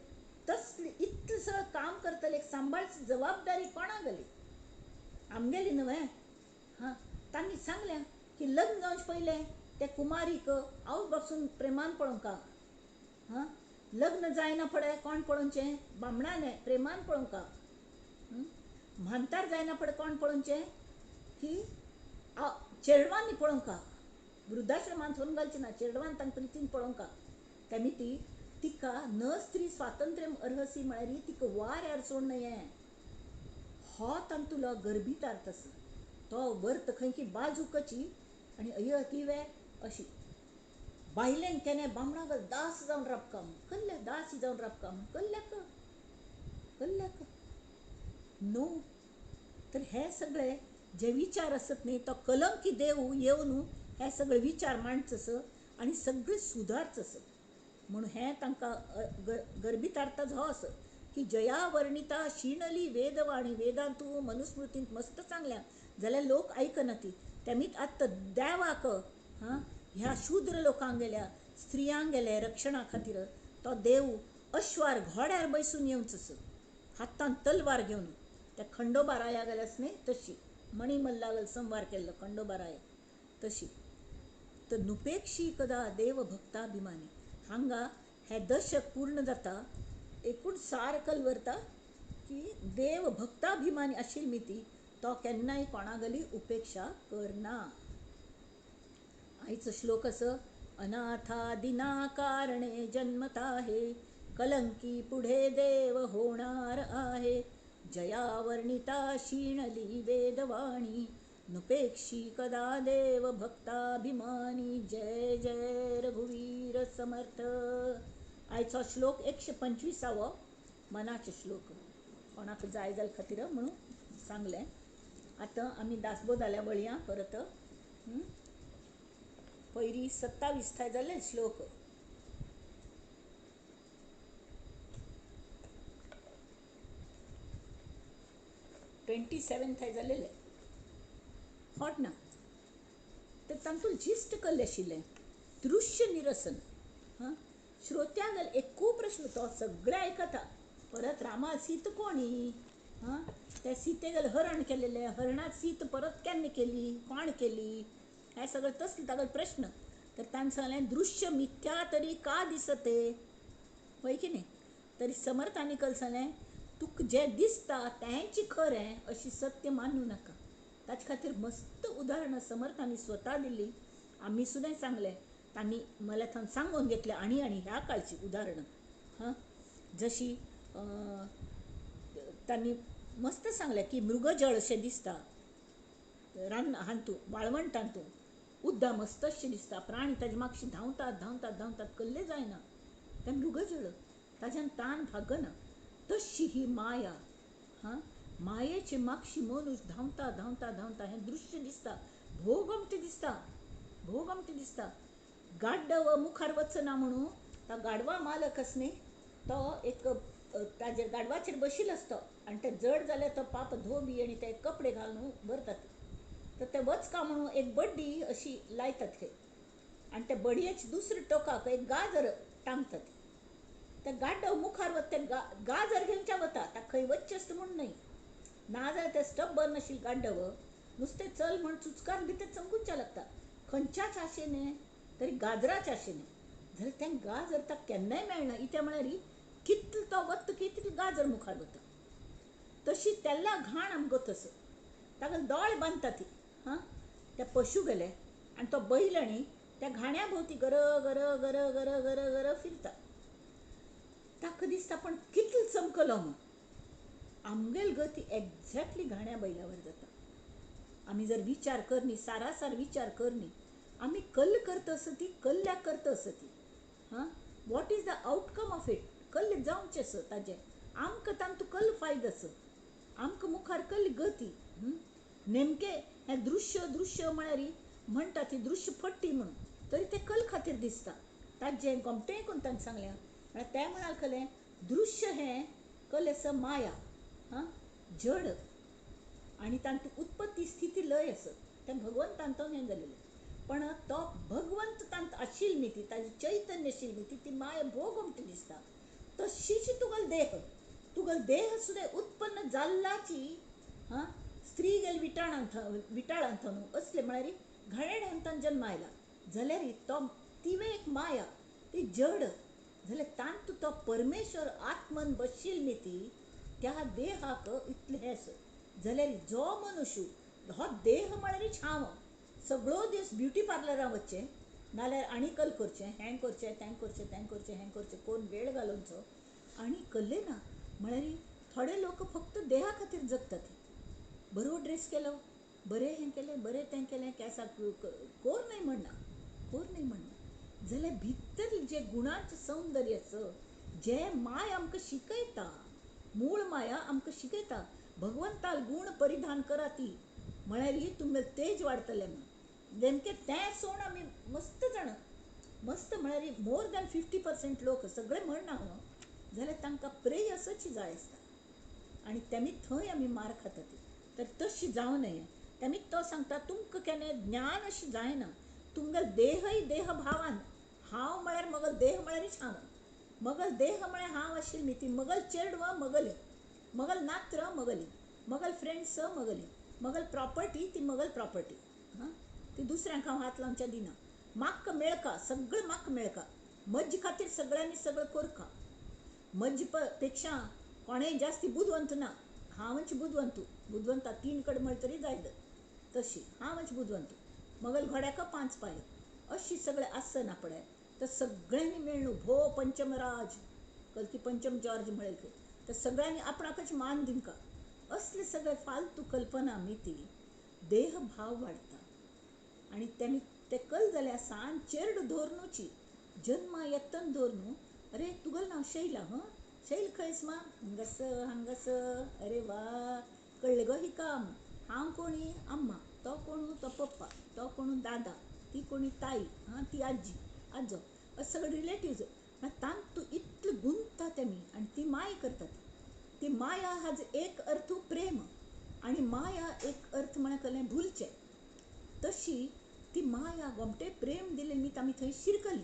तसली इतलें सगळें काम करतले, सांबाळची जबाबदारी कोणा गेली? आमगेली न्हय. हां, तांणी सांगलें की लग्न जावचे पयलें ते कुमारीक आवय बापून प्रेमान पळोवंका. हां, लग्न जायना फुडें कोण पळोवचें? बामणाने प्रेमान पळोवंका. म्हांतार जायना फुडें कोण पळोवचें? की चेडवांनी पळोवंका. वृद्धाश्रमांत व्हरून घालचें ना, चेडवान तांकां प्रितीन पळोवंका. तेमी ती तिका न स्त्री स्वातंत्र्य अर्हसी म्हळ्यार तिका वाऱ्यार सोडण हें हो तांतुलो गर्भितार्थ आसा. तो वर्त खंय की बाजू कची आनी अय ती वे अशी बायलेन केन्ना बामणाक दास जावन राबका म्हूण कल्ल्या, दास जावन राबका म्हूण कल्ल्याक कल्ल्याक न्हू. तर हे सगळे जे विचार आसत न्ही, तो कलंकी देव येवन हे सगळे विचार मांडचो आनी सगळे सुदारचो म्हणून हें तांकां गर्भितार्थाच हो आसा की जया वर्णिता शिणली वेदवाणी. वेदांतू मनुस्मृतींत मस्त सांगल्या जाल्यार लोक आयकना ती. तेमीच आतां देवाक हां ह्या शूद्र लोकांक गेल्या, स्त्रियांक गेले रक्षणा खातीर तो देव अश्वार घोड्यार बसून येवचो, हातान तलवार घेवन. त्या खंडोबाराया गेल्यास न्ही तशी मणिमल्ला संवार केल्लो खंडोबाराया तशी. तर नुपेक्षी कदा देव भक्ताभिमानी. हांगा हे दशक पूर्ण जाता. एकूण सार कलवरता की देव भक्ताभिमानी आशिल्ली मिती तो केन्नाय कोणागली उपेक्षा करना. आयचो श्लोक असो, अनाथा दिना कारणे जन्मता हे, कलंकी पुढे देव होणार आहे, जया वर्णिता शिणली वेदवाणी, नुपेक्षी कदा देव भक्ताभिमानी. जय जय रघुवीर समर्थ. आयचो श्लोक 125 मनाचे श्लोक कोणाक जाय जाल्या खातीर म्हणून सांगलें. आतां आमी दासबोधाल्या वळया परत. पयली 27 थंय जाले श्लोक. 27 थंय जालेले हॉट ना. तर तांतून जिस्ट कल्ले आशिल्लें दृश्य निरसन. हां, श्रोत्यांक एकू प्रश्न तो सगळे आयकता. परत रामा सीत कोणी, हां त्या सीतेगेल हरण केलेलें, हरणात सीत परत केन्ना केली, कोण केली, हे सगळें तसले तागेले प्रश्न. तर तांणी सांगलें दृश्य मिथ्या तरी का दिसते, हय की न्ही. तरी समर्थांनी कल सांगलें तुका जें दिसता तेंच खरें अशी सत्य मानू नाका. ताचे खातीर मस्त उदाहरणां समर्थांनी स्वता दिली, आमी सुद्दां सांगलें, तांणी मला थंय सांगून घेतलें. आनी आनी ह्या काळची उदाहरणां हां, जशी तांणी मस्त सांगलें की मृगजळ अशें दिसता रान हांतू वाळवंटांतू, उद्दा मस्त अशें दिसता, प्राणी ताजे मागशी धांवतात धांवतात धांवतात कल्ले जायना, तें मृगजळ ताज्यान तान भागना. तशी ही माया, हां मायेचे मागशी मनुष्य धांवता धांवता धांवता हें दृश्य दिसता, भोग अमतें दिसता, भोग अमतें दिसता. गाड्डव मुखार वचना म्हणून तो गाडवा मालक आस न्ही, तो एक ताजेर गाडवाचेर बशिल्लो आसता आनी ते जड जाल्यार तो पाप धोबी आनी ते कपडे घालून भरतात. तर ते वचका म्हणून एक बड्डी अशी लायतात थंय आनी त्या बडयेचे दुसरे टोकाक एक गाजर टांगतात. ते गाड्डव मुखार वता, ते गाजर घेवच्या वता, ताका खंय वचचें आसता म्हूण न्हय. ना जाल्यार ते स्टब्बर्न आशिल्लें गाड्डव नुस्तें चल म्हूण चुचकान भितर चमकुच्या लागता, खंयच्याच आशेने तरी गाजराच्या आशेने. जाल्यार तें गाजर ताका केन्नाय मेळना. इत्या म्हळ्यार कितलो तो वता की तितलो गाजर मुखार वता. तशी तेल्ला घाण आमकां तसो ताका दोळे बांदता ती. हां, त्या पशु गेले आनी तो बैल आनी त्या घाण्या भोंवती गर गर गर गर गर गर फिरता. ताका दिसता पण कितलो चमकलो म्हूण. आमगेल गती एग्जॅक्टली घाण्या बैलावर जाता. आमी जर विचार करनी, सारासार विचार करनी, आमी कल्ल करता आसता ती कल्ल्याक करता आसता ती. हां, what is the outcome of it? कल्ल जावचें आसा ताजें, आमकां तांतूं कल्ल फायदो आसा, आमकां मुखार कल्ली गती. नेमकें हें दृश्य दृश्य म्हळ्यार म्हणटा ती दृश्य फट्टी म्हणून, तरी तें कल खातीर दिसता. ताजें गोमटें कोण तांकां सांगलें म्हळ्यार तें म्हणाल कलें दृश्य हें कल आसा माया, हां, जड, आनी तांतूं उत्पत्ती स्थिती लय आसा. तें भगवंतान तो हें जालेलें, पण तो भगवंत तांत आशिल्ली न्ही, ती ताजी चैतन्य आशिल्ली न्ही, ती माया भोव गोमटी दिसता. तशीच तुगल देह, तुगल देह सुद्दां उत्पन्न जाल्लाची. हां, स्त्री गेल विटाळांत विटाळांत न्हू असले म्हळ्यार घाणेरड्यांत जन्म आयला जाल्यार तो तिवें एक माया, ती जड जाल्यार तांतूं तो परमेश्वर आत्मन बशिल्ली न्ही ती त्या देहाक इतलें हें आसा. जाल्यार जो मनुष्य हो देह म्हळ्यारच हांव सगळो दीस ब्युटी पार्लरां वचचें, नाल्यार आनी कल करचें, हें करचें तें करचें तें करचें हें करचें कोण वेळ घालोवचो आनी कल्लें ना म्हळ्यार थोडे लोक फक्त देहा खातीर जगतात. बरो ड्रेस केलो, बरें हें केलें, बरें तें केलें, केंसाक कोर न्हय म्हणना, कोर न्हय म्हणना, जाल्यार भितर जें गुणाचें सौंदर्य आसा, जें माय आमकां शिकयता, मूळ माया आमकां शिकयता, भगवंताल गूण परिधान करा ती म्हळ्यार तुमगेलें तेज वाडटलें म्हूण. नेमकें तें सोड आमी मस्त जाणां, मस्त म्हळ्यार मोर दॅन 50% लोक सगळे म्हणना हांव, जाल्यार तांकां प्रेयसची जाय आसता आनी तेमी थंय आमी मार खाता ती. तर तशी जावं नये. तेमी तो सांगता तुमकां केन्ना ज्ञान अशें जायना, तुमगेलो देहय देहभावान हांव म्हळ्यार मगल देह म्हळ्यारच हांव, मगल देह म्हळ्यार हांव आशिल्ली न्ही ती मगल चेडवां मगली, मगल नात्र मगली, मगल फ्रेंड्स मगली, मगल प्रॉपर्टी ती मगल प्रॉपर्टी. हां, ती दुसऱ्यांक हांव हात लावच्या दिना. म्हाका मेळका सगळें, म्हाका मेळका, म्हजे खातीर सगळ्यांनी सगळें करका. म्हजे पेक्षा कोणेय जास्ती बुदवंत ना, हांवच बुदवंत. बुदवंता 3 कडेन म्हळ्यार तरी जायत तशी हांवच बुदवंत, मगल घोड्याक 5 पांय अशी सगळें आसना पळय. तर सगळ्यांनी मेळ्ळू भो पंचमराज कलकी पंचम जॉर्ज म्हळें तर सगळ्यांनी आपणाकच मान दिवका. असले सगळे फालतू कल्पना आमी ती देहभाव वाडटा आनी तेमी ते कल जाल्यार सान चेरड धोरनुची जन्मा येतन धोरनू. अरे तुगेलें नांव शैला, हां शैल खंयस मा, हांगास हांगास, अरे वा कळ्ळें गो हिका. हांव कोणी अम्मा, तो कोण तो पप्पा, तो कोण दादा, ती कोणी ताई, हां ती आजी आजो, अशें सगळे रिलेटिव्ज. तांतूं इतलें गुंतता तेमी आनी ती माया करतात. ती माया हाजो एक अर्थ प्रेम आनी माया एक अर्थ म्हळ्यार कसलें भुलचें. तशी ती माया गोमटें प्रेम दिलें न्ही आमी थंय शिरकली,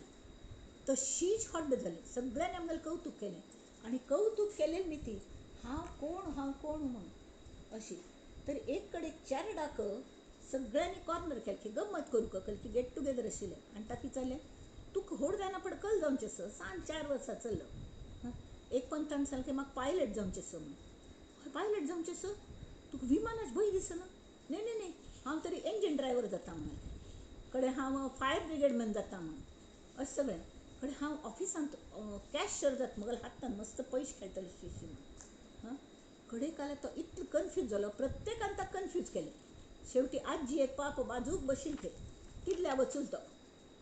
तशीच हड्ड जाली. सगळ्यांनी आमगेलें कवतूक केलें आनी कवतूक केलें न्ही ती हांव कोण, हांव कोण म्हूण अशी. तर एक कडेन चेरडाक सगळ्यांनी कॉर्नर केलें की गम्मत करूंक कल की गेट टुगेदर आशिल्लें आनी ताका विचारलें तुका व्हड जायना पड कल जावचें आसा, सान 4 वर्सां चल्लो. एक पंथान सांगलें की म्हाका पायलट जावचें आसा म्हूण. पायलट जावचें आसा, तुका विमानाच भंय दिसना? न्ही न्ही न्ही, हांव तरी इंजिन ड्रायवर जाता म्हणालें. कडेन हांव फायर ब्रिगेडमॅन जाता म्हूण अशें सगळें. कडेन हांव ऑफिसांत कॅशर जाता, म्हगेल्या हातान मस्त पयशे खेळटले शिशी म्हूण. हां, कडेन काल्यार तो इतलो कन्फ्यूज जालो, प्रत्येकान ताका कन्फ्यूज केलें. शेवटी आजी एक पाप बाजूक बशिल्ली थंय, कितल्या वचूल तो.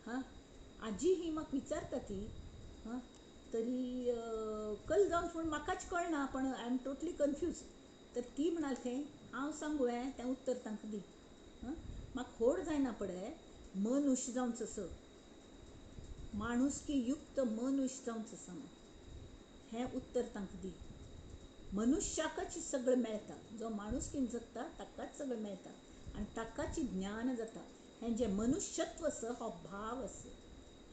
हां, आजी ही म्हाका विचारता ती, हां तरी कल जावन म्हूण म्हाकाच कळना, पण I am totally confuse. तर ती म्हणाली खंय हांव सांगू हें तें उत्तर तांकां दी. हां, म्हाका व्हड जायना पळय मनुष्य जावचो आसा, माणुसकी युक्त मनुष्य जावचो आसा, हें उत्तर तांकां दी. मनुष्याकच सगळें मेळटा, जो माणुसकीन जगता ताकाच सगळें मेळटा आनी ताकाच ज्ञान जाता. हें जें मनुष्यत्व आसा हो भाव आसा,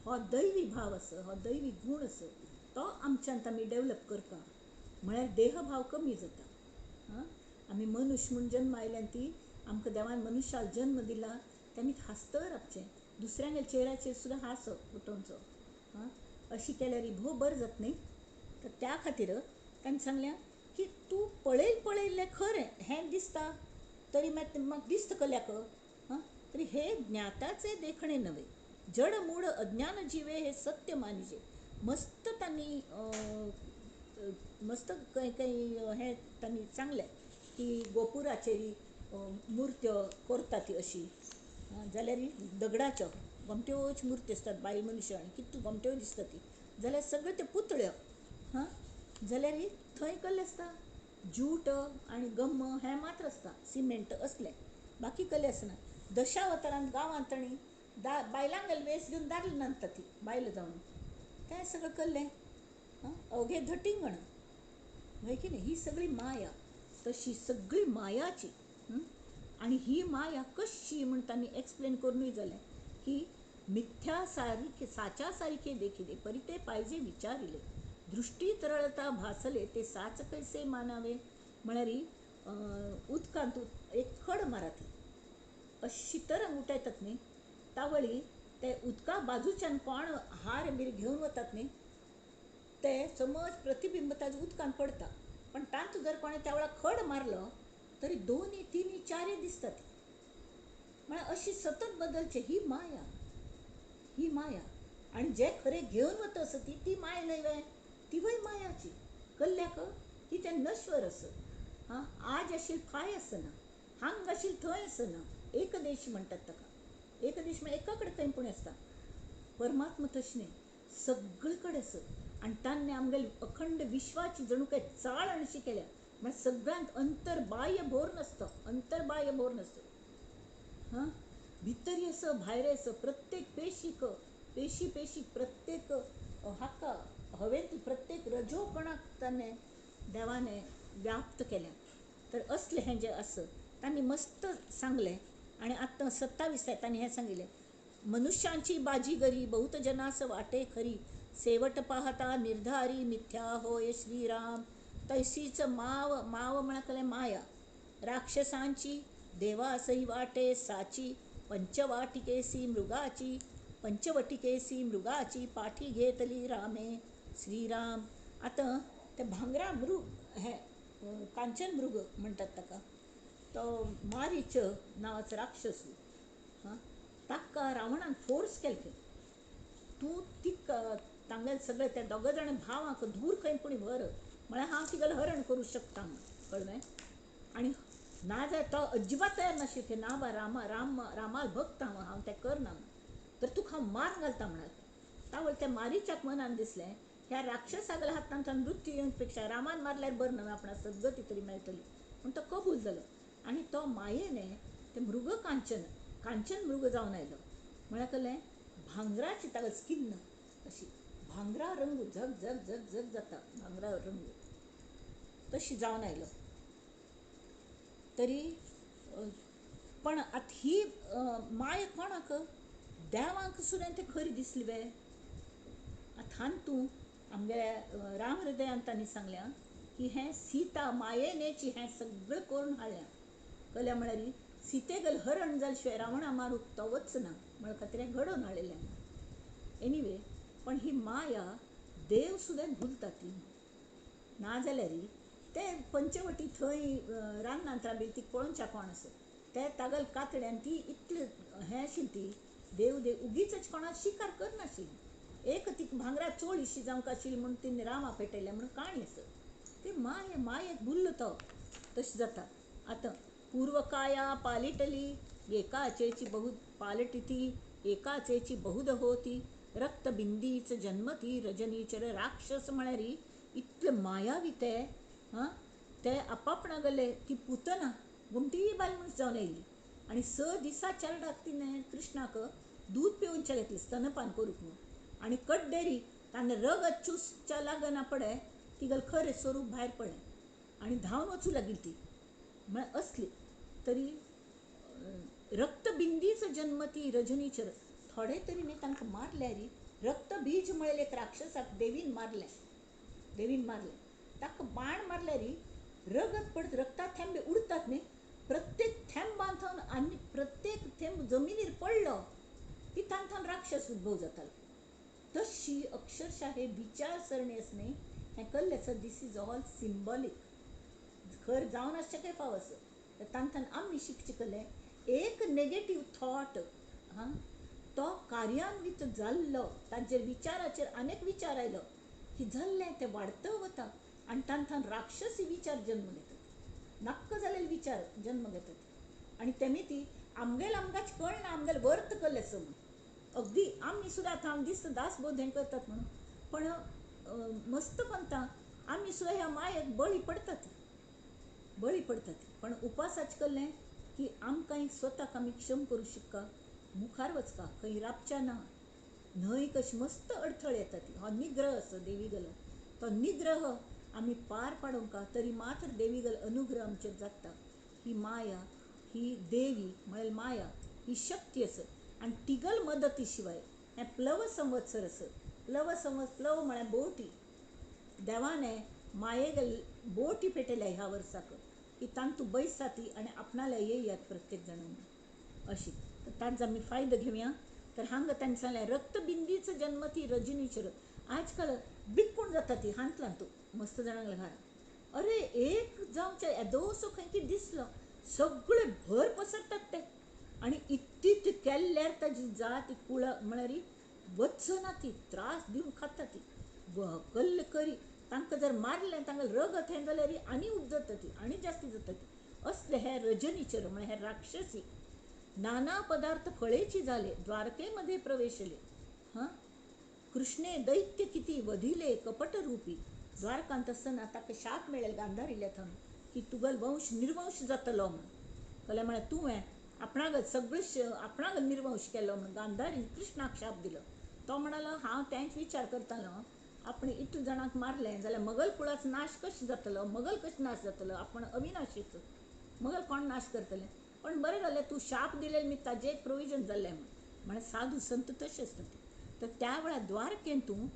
हो दैवी भाव आसा, हो दैवी गूण आसा, तो आमच्यांत आमी डेवलप करता म्हळ्यार देहभाव कमी जाता. हां, आमी मनुष्य म्हूण जन्म आयल्यान ती आमकां देवान मनुष्याक जन्म दिला, तेमी हांसत रावचें, दुसऱ्यांच्या चेहऱ्याचेर सुद्दां हांसो उठोवचो. हां, अशी केल्यार भोव बरें जाता न्ही. तर त्या खातीर ताणें सांगलें की तूं पळयल पळयल्लें खरें हें दिसता, तरी मागीर म्हाका दिसता कल्याक. हां, तरी हे ज्ञाताचे देखणे नव्हे, जड मूड अज्ञान जिवे हे सत्य मानिजे. मस्त तांणी मस्त काही काही हें तांणी सांगलें की गोपुराचेर मुर्त्यो करता ती अशी जाल्यार दगडाच्यो गोमट्योच मुर्ती आसतात, बायल मनशां आनी कितल्यो गोमट्यो दिसता ती, जाल्यार सगळ्यो त्यो पुतळ्यो. हां, जाल्यार थंय कसलें आसता, जूट आनी गम हें मात्र आसता, सिमेंट असलें, बाकी कसलें आसना. दशावतारान गांवांत तांणी बायलांक वेस घेवन दादले नाचता ती बायलां जावन, तें सगळें कसलें अवघे धटिंगण हय की न्ही. ही सगळी माया, तशी सगळी मायाची. आनी ही माया कशी म्हूण तांणी एक्सप्लेन करूनय जालें की मिथ्या सारखे साच्या सारखे देखिले परी ते पाहिजे विचारिले, दृष्टी तरळता भासले ते साच कैसे मानावे. म्हळ्यार उदकांत एक खड मारात अशी तरंग उठयतात न्ही, तावळी ते उदका बाजूच्यान कोण हार बीर घेवन वतात न्ही, ते समज प्रतिबिंब ताजे उदकांत पडता, पण तातूंत जर कोणें त्या वेळार खड मारलो तरी दोनी तिनी चारय दिसतात. म्हळ्यार अशी सतत बदलची ही माया, ही माया. आनी जे खरें घेवन वता आसा ती ती माया न्हय वे, तिवूय मायाची. कल्ल्याक की तें नश्वर आसा. हां, आज आशिल्लें फाय आसना, हांग आशिल्लें थंय आसना. एकदेशी म्हणटात ताका. एकदेश म्हळ्यार एका कडेन खंय पूण आसता. परमात्मा तशें न्ही, सगळे कडेन आसा. आनी ताणें आमगेले अखंड विश्वाची जणू काय चाळ अशी केल्या. म्हळ्यार सगळ्यांत अंतर्बाह्य भोर नासता, अंतर्बाह्य भोर नासता. हां, भितर आसा भायर आसा, प्रत्येक पेशीक पेशी पेशीक प्रत्येक हाका हवेंत प्रत्येक रजोकणाक ताणें देवाने व्याप्त केल्या. तर असलें हें जें आसा तांणी मस्त सांगलें. आनी आतां 27 तांणी हें सांगिल्लें, मनुष्यांची बाजीगरी बहुत जनास वाटे खरी, सेवट पाहता निर्धारी मिथ्या होय श्रीराम. तैसीच माव माव म्हळ्यार माया, राक्षसांची देवासही वाटे साची, पंचवाटिकेसी मृगाची पंचवटिकेसी मृगाची पाठी घेतली रामे श्रीराम. आतां ते भांगरा मृग हें कांचन मृग म्हणटात ताका, तो मारीच नांवाचो राक्षस. हां, ताका रावणान फोर्स केले, तूं तिका तांगेले सगळे त्या दोग जाण भावांक दूर खंय पूण व्हर, म्हळ्यार हांव तिगेलें हरण करूं शकता म्हूण, कळ्ळें. आनी ना जाल्यार तो अजिबात तयार नाशिल्लो, ना बा रामा राम रामाल भक्त हांव, हांव तें करना म्हूण, तर तुका हांव मार घालता म्हणाल. तावळ त्या मारीच्याक मनान दिसलें ह्या राक्षसागल्या हातांतल्यान मृत्यू येवपेक्षा रामान मारल्यार बरं न्हय, आपणाक सद्गती तरी मेळटली म्हूण तो कबूल जालो. आनी तो मायेने ते मृग कांचन कांचन मृग जावन आयलो. म्हळ्यार कसलें भांगराची ताका स्किन्न अशी भांगरा रंग झग झग झग झग जाता, भांगरा रंग तशी जावन आयलो. तरी पण आतां ही माया कोणाक, देवांक सुद्दां तें खरी दिसली वे. आतां हातूंत आमगेल्या राम हृदयान तांणी सांगल्या की हें सीता मायेनेची हें सगळें करून हाडलें. कल्या म्हळ्यार सीतेगल हरण जाल शिवाय रावणा मारूंक तो वचना म्हळ्या खातीर हें घडोवन हाडलेलें. एनिवे, पण ही माया देव सुद्दां भुलता ती. ना जाल्यार ते पंचवटी थंय रानांत राबिल्ली ती पळोवच्या कोण आसा ते तागल कातड्यान ती इतले हें आशिल्ली ती देव देव उगीच कोणाक शिकार करनाशिल्ली. एक ती भांगरा चोळीशी जावंक आशिल्ली म्हूण तिणें रामा पेटयल्या म्हणून काणी आसा. ती माया मायेक भुल्लो तो तशें जाता. आतां पूर्वकाया पालिटली एकाचेची बहु पालटिती एकाचेची बहुद होती, रक्तबिंदीच जन्मती रजनीचर. राक्षस म्हळ्यार इतले मायावी ते. हां, ते आपापणा गेले ती पुतना गोमटी बायल मनीस जावन आयली आनी 6 दिसा चेरडाक तिणें कृष्णाक दूद पिवनचें घेतलें स्तनपान करूंक म्हूण. आनी कड्डेरी ताणें रगत चुसच्या लागना पडे तिगेलें खरें स्वरूप भायर पडलें आनी धांवन वचूं लागिल्ली ती. म्हळ्यार असली तरी रक्तबिंदीच जन्मती रजनीचर. थोडे तरी न्ही तांकां मारल्यार रक्तबीज म्हळें एक राक्षसाक देवीन मारलें, देवीन मारलें. ताका बाण मारल्यार रगत पडत, रक्ता थेंबे उरतात न्ही, प्रत्येक थेंबान थावन आनी प्रत्येक थेंब जमिनीर पडलो की तांकां राक्षस उद्भव जातालो. तशी अक्षरशः हे विचारसरणी आसा न्ही, हें कल्लें आसा. This is all symbolic, खर जावन आसचें काय फाव आसा. तर तांकां आमी शिकचें कलें एक नेगेटीव थॉट हां तो कार्यान्वित जाल्लो, ताजेर विचाराचेर अनेक विचार आयलो की जाल्लें तें वाडत वता आनी तांकां राक्षसी विचार जन्म घेतात, नाक्क जाल्ले विचार जन्म घेतात आनी तेमी ती आमगेल आमकांच कळना आमगेल वर्त कल्लें आसा म्हणून. अगदी आमी सुद्दां आतां आमी दिसता दासबोध हें करतात म्हणून, पण मस्त पंता आमी सुद्दां ह्या मायेक बळी पडतात, बळी पडतात. पण उपासाच कल्लें की आमकां स्वताक आमी क्षम करूं शिकका, मुखार वचका, खंय राबच्या ना, न्हंय कशी मस्त अडथळ येता ती, हो निग्रह आसा देवी गेलो तो निग्रह आमी पार पाडोवंका तरी मात्र देवी गल अनुग्रह आमचेर जाता. ही माया ही देवी म्हळ्यार माया ही शक्ती आसा आनी तिगल मदती शिवाय हें प्लव संवत्सर आसा. प्लव संवत्सर, प्लव म्हळ्यार बोटी, देवाने मायेगल बोटी पेटयल्या ह्या वर्साक की तांतू बैसा ती आनी आपणाल्या येयात प्रत्येक जाणांनी अशी. तर तांचो आमी फायदो घेवया. तर हांगा तांणी सांगलें रक्तबिंदीचो जन्म ती रजनीचेर. आजकाल बिकूण जाता ती हांतलान तूं मस्त जाणांक घरा, अरे एक जावचे येदोसो खंय की दिसलो सगळे भर पसरतात ते आनी इतली ती केल्ल्यार ताजी जात कुळां म्हळ्यार वचना ती, त्रास दिवन खाता ती कल्ल करी. तांकां जर मारलें तांकां रगत हें जाल्यार आनी उपजता ती आनी जास्ती जाता ती. असले हे रजनीचर म्हळ्यार हे राक्षसी नाना पदार्थ फळेची जाले द्वारकेमध्ये प्रवेशले. हां कृष्णे दैत्य किती वधिले कपटरूपी. द्वारकांत आसतना ताका शाप मेळ्ळे गांधारिल्या थंय की तुगल वंश निर्वंश जातलो म्हणून. कळ्ळें म्हळ्यार तुवें आपणागत सगळे आपणागत निर्वंश केलो म्हणून गांधारीन कृष्णाक शाप दिलो. तो म्हणालो हांव तेंच विचार करतालो, आपण इतले जाणांक मारलें जाल्यार मगल कुळाचो नाश कशें जातलो, मगल कशें नाश जातलो, आपण अविनाशीच, मगल कोण नाश करतले. पण बरें जालें तूं शाप दिलें मी ताजें एक प्रोविजन जाल्लें म्हण. म्हळ्यार साधू संत तशें आसता ते. तर त्या वेळार द्वारकेन तूं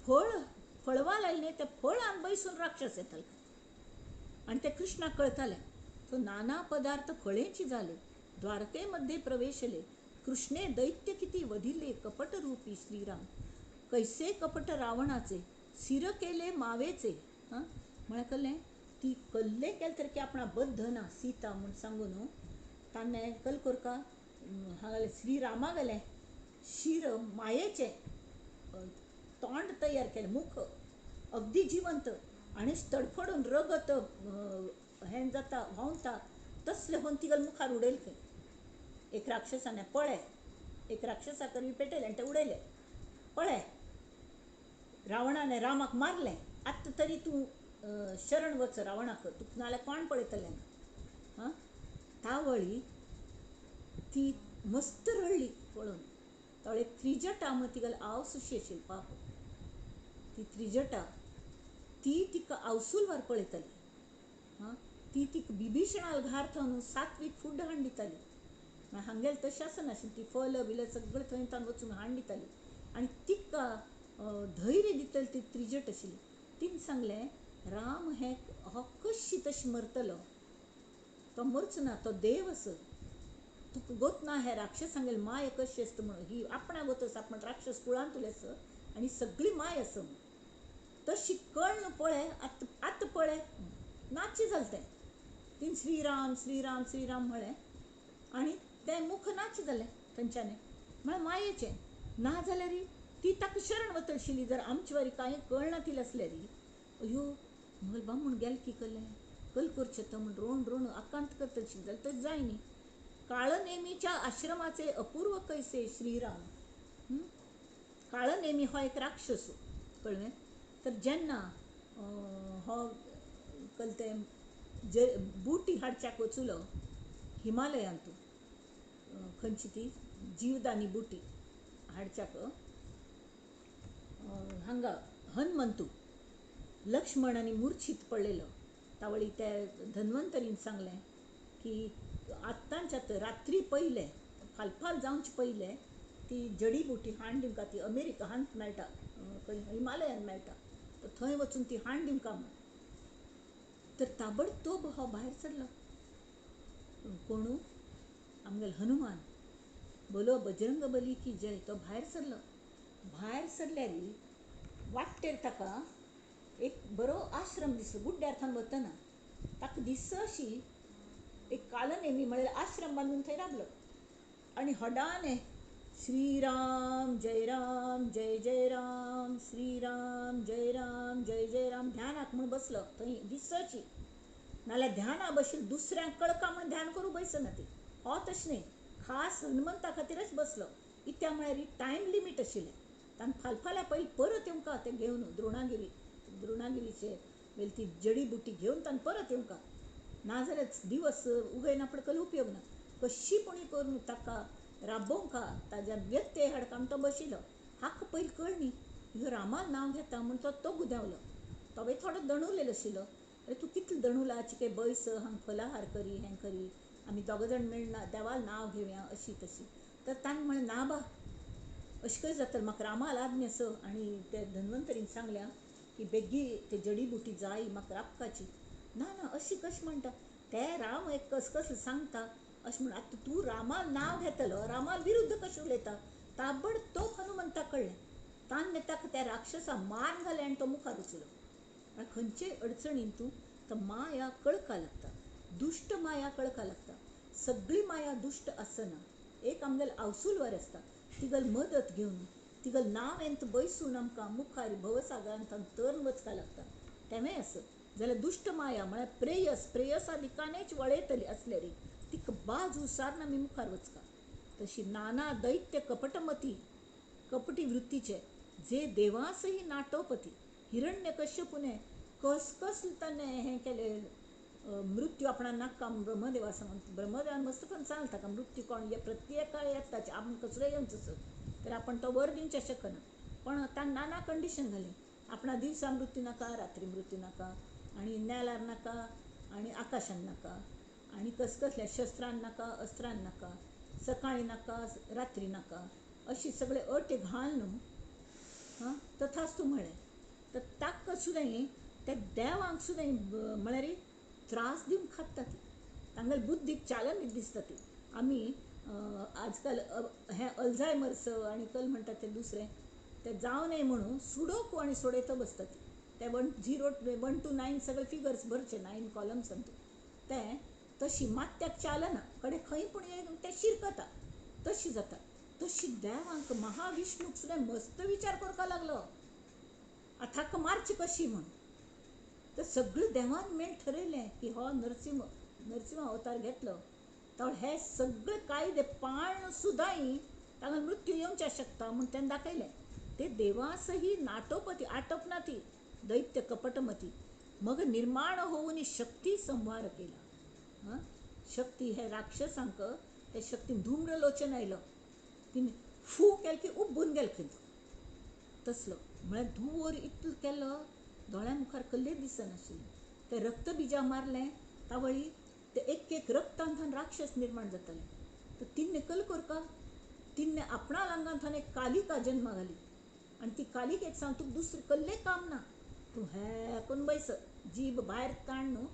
फळ फळवा लायलें त्या फळान बैसून राक्षस येताले आनी ते कृष्णाक कळतालें. तो नाना पदार्थ फळेची जाले द्वारकेमध्ये प्रवेशले कृष्णे दैत्य किती वधिले कपटरूपी श्रीराम. कैसे कपट रावणाचे सिर केले मावेचे. हां म्हळ्यार कळ्ळें ती कल्ले केलें तर की आपणा बद्ध ना सीता म्हूण सांगून न्हू ताणें कल कोरका हांगा श्रीरामा गेलें शिर मायेचें तोंड तयार केलें, मुख अगदी जिवंत आनी तडफडून रगत हें जाता व्हांवता तसलें होवन तिगेल्या मुखार उडयलें खंय. एक राक्षसाने पळय एक राक्षसा करवी पेटयलें आनी तें उडयलें. पळय रावणाने रामाक मारलें, आतां तरी तूं शरण वच रावणाक, तुका नाल्यार कोण पळयतलें ना. हां तावळी ती मस्त रडली पळोवन. तावळी त्रिजटा म्हण तिगेली आवसुशी आशिल्ली पाप, ती त्रिजटा ती तिका आवसुलवार पळयताली. हां ती तिका बिभीषणाल घार थंय सात्वीक फूड हाडून दिताली. हांगेलें तशें आसनाशिल्लें, ती फल बिल सगळें थंय तांकां वचून हाडून दिताली आनी तिका धैर्य दितली ती त्रिजट आशिल्ली. तिणें सांगलें राम हे हो कशी तशी मरतलो, तो मरचो ना, तो देव आसा, तुका गोत ना हे राक्षस सांगेल माय कशी आसता म्हणून, ही आपणा गोत आसा, आपण राक्षस कुळांतुले आसा आनी सगळी माय आसा म्हणून. तशी कळ्ळ पळय आतां आतां पळय नाची जालें तें. तिणें श्रीराम श्रीराम श्रीराम म्हळें आनी तें मुख नाच जालें थंयच्यान, म्हळ्यार मायेचें. ना जाल्यार ती ताका शरण वतशिल्ली जर आमचे वारी कांय कळना तिलें आसल्यार. अयो मगेले बामण गेले की कल्लें कल करचें तो म्हण रोण रोण आकांत करतली जाल्यार तशें जाय न्ही. काळनेमीच्या आश्रमाचे अपूर्व कैसे श्रीराम. काळनेमी हो एक राक्षस, कळ्ळें. तर जेन्ना हो कल तें जे बुटी हाडच्याक वचुलो हिमालयांतू, खंयची ती जीवदानी बुटी हाडच्याक हांगा हनुमंतू लक्ष्मण आनी मुर्छीत पडलेलो. तावळी ते धन्वंतरीन सांगलें की आत्तांच्या रात्री पयलें फालफाल जावचे पयलें ती जडी बुटी हाडून दिवंका, ती अमेरिका हांत मेळटा, खंय हिमालयान मेळटा, तर थंय वचून ती हाडून दिवंका म्हूण. तर ताबडतोब हो भायर सरलो कोणू आमगेलो हनुमान, बोलो बजरंग बली की जय. तो भायर सरलो. भायर सरल्यार वाटेर ताका एक बरो आश्रम दिसलो. गुड्ड्यार थंय वतना ताका दिस अशी एक कालनेमी म्हळ्यार आश्रम बांदून थंय राबलो आनी हडाने श्रीराम जय राम जय जय राम श्रीराम जय राम जय जय राम ध्यानाक म्हूण बसलो थंय दिसची. नाल्यार ध्याना बशील दुसऱ्यांक कळका म्हूण ध्यान करूं बैसना ती. हो तशें न्ही, खास हनुमंता खातीरच बसलो. इत्या म्हळ्यार टायम लिमीट आशिल्लें. तांकां फालफाल्यां पयलीं परत येवंका तें घेवन द्रोणागिरी, द्रोणागिरीचे वेली ती जडी बुटी घेवन तांकां परत येवंका, नाजाल्यार दिवस उगयना पडकल उपयोग ना. कशी पुणी करून ताका राबोवंका, ताज्या व्यत्यय हाडका म्हूण तो बशिल्लो. हाका पयलीं कळ्ळी ह्यो रामान नांव घेता म्हूण तो तो गुदावलो. तोवूय थोडो दणुलेलो आशिल्लो. अरे तूं कितलो दणुला, चिके बैस हांगा फलाहार करी हें करी, आमी दोग जाण मेळना देवाल नांव घेवया अशी तशी. तर ताणें म्हळें ना बा, अशें कशें जातलें, म्हाका रामाल आज्ञा आसा. आनी ते धन्वंतरीन सांगल्या की बेगी ते जडी बुटी जाय म्हाका राबकाची. ना ना अशी कशें म्हणटा, ते राम एक कसकस सांगता अशें म्हण. आतां तूं रामाल नांव घेतलो, रामाल विरुद्ध कशें उलयता. ताबडतोब हनुमंताक कळ्ळें. ताणें ताका त्या राक्षसा मार घालें आनी तो मुखार उचलो. आनी खंयचे अडचणीन तूं तर माया कळका लागता, दुश्ट माया कळका लागता. सगळी माया दुश्ट आसना. एक आमगेल आवसुलवार आसता, तिगल मदत घेवन तिगल नांव येत बैसून आमकां मुखार भवसागरांत तरन वचपाक लागता. तेंवूय आस जाल्यार दुश्ट माया म्हळ्यार प्रेयस, प्रेयसा दिकानेच वळयतली आसल्यारी तिका बाजू सारन आमी मुखार वचका. तशी नाना दैत्य कपटमती, कपटी वृत्तीचे जे देवासही नाटोपती हिरण्यकश्यपूने कसकस ताणें हें केलें, मृत्यू आपणा नाका ब्रह्मदेवा सांगून. ब्रह्मदेवान मस्त पण सांगता का मृत्यू कोण प्रत्येका येताच, आपण कसलो येवचो तर आपण तो वर दिवचें शकना. पण ताणें नाना कंडिशन घाली, आपणा दिवसा मृत्यू नाका, रात्री मृत्यू नाका, आनी नेलार नाका, आनी आकाशान नाका, आनी कसकसल्या शस्त्रान नाका, अस्त्रान नाका, सकाळी नाका, रात्री नाका, अशी सगळे अट घाल न्हू. हां तथास्तू म्हळें. तर ताका सुद्दां त्या देवांक सुद्दां म्हळ्यार त्रास दिवन खाता ती, तांगेले बुद्दीक चालन दिसता ती. आमी आजकाल हें अल्झायमर्स आनी कल म्हणटात तें दुसरें तें जावं नये म्हणून सुडोकू आनी सोडयत बसता ती. ते 1 0 1 2 9 सगळे फिगर्स भरचे 9 कॉलम्स ते तशी मात्याक चालना कडे खंय पूण ते शिरकता तशी जाता. तशी देवांक महाविष्णूक सुद्दां मस्त विचार करपाक लागलो आतां मारची कशी म्हूण. तर सगळें देवान मेळ ठरयलें की हो नरसिंह, नरसिंह अवतार घेतलो तर हे सगळे कायदे पाळून सुद्दां ताका मृत्यू येवचें शकता म्हूण तेणें दाखयलें. ते देवासही नाटोपती आटपना ती दैत्य कपटमती मग निर्माण होऊन शक्ती संहार केला. हां शक्ती हे राक्षसांक ते शक्तीन धूम्रलोचन आयलो, तिने फू केलें की उब्बून गेलें खंय तसलो. म्हळ्यार धुंवर इतलो केलो दोळ्या मुखार कल्लेच दिसनाशिल्लें. ते रक्तबिजा मारलें तावळी ते एक एक रक्तांतल्यान राक्षस निर्माण जाताले. तर तिन्ने कल करका तिन्ने आपणा आंगांतल्यान एक कालिका जन्मा घाली आनी ती कालिकेक सांग तुका दुसरें कल्लें काम ना, तूं हें करून बैस, जीभ भायर काड न्हू,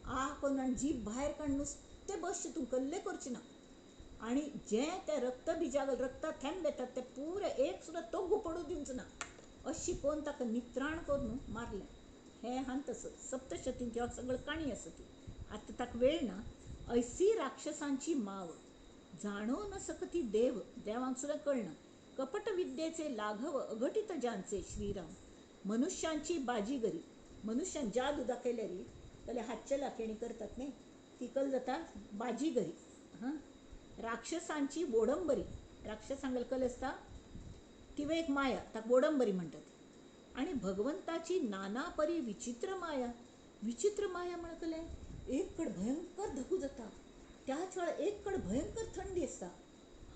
आ करून आनी जीभ भायर काड नुस्तें बसचें, तूं कल्लें करचें ना. आनी जें त्या रक्तबिजा रक्ता थेंब येतात ते पुरे एक सुद्दां तोगू पडूं दिवचो ना अशी कोण ताका नित्राण करून मारलें. हें हान तसं सप्तशतीन किंवा सगळं काणी आसा ती, आतां ताका वेळ ना. ऐसी राक्षसांची माव जाणो न सकती देव, देवांक सुद्दां कळना. कपट विद्येचे लाघव अघटित ज्यांचे श्रीराम, मनुष्यांची बाजीगरी. मनुष्यान जादू दाखयल्यारी जाल्यार हातच्या लाखेणी करतात न्ही, ती कल जाता बाजीगरी. हां राक्षसांची वोडंबरी, राक्षसांगेल कल आसता तिवे एक माया, ताका वोडंबरी म्हणटात. आनी भगवंताची नाना परी विचित्र माया. विचित्र माया म्हणटलें एक कड भयंकर धकू जाता, त्याच वेळार एक कड भयंकर थंडी आसता.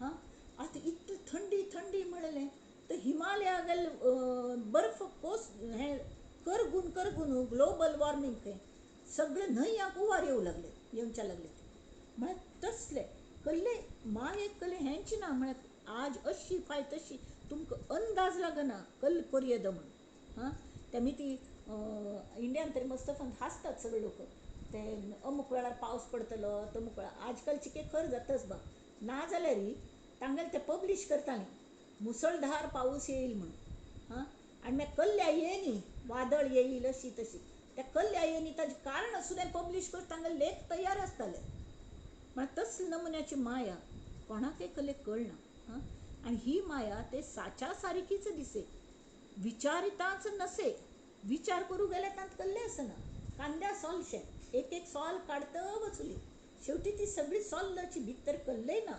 हां आतां इतली थंडी थंडी म्हणलें तर हिमालया गेल बर्फ कोस हें करगून करगून ग्लोबल वॉर्मिंग खंय सगळे न्हंयांक उवार येवं लागले, येवच्या लागले. म्हळ्यार तसले कल्ले मायेक कल्ले हेंच ना, म्हळ्यार आज अशी फाय तशी तुमकां अंदाज लागना कल कोरयेद म्हूण. हां तेमी ती इंडियान तरी मस्त हांसतात सगळे लोक, ते अमूक वेळार पावस पडटलो तमूक वेळार. आजकालची के खर जातच बा, ना जाल्यार तांगेले ते पब्लीश करतालीं मुसळधार पाऊस येईल म्हणून. हां आनी मागीर कल्ल्या ये न्ही वादळ येईल अशी तशी, त्या कल्ल्या येनी ताजें कारण सुद्दां पब्लीश करून तांकां लेख तयार आसताले. म्हळ्यार तसले नमुन्याची माया कोणाकय कल्ले कळना. हां, आनी ही माया ते साच्या सारकीच दिसे, विचारिताच नसे. विचार करूं गेल्यार तांत कल्ले आसना. कांद्या सोलशें एक एक सोल काडत वचली, शेवटी ती सगळी सोल्लची भितर कल्लय ना.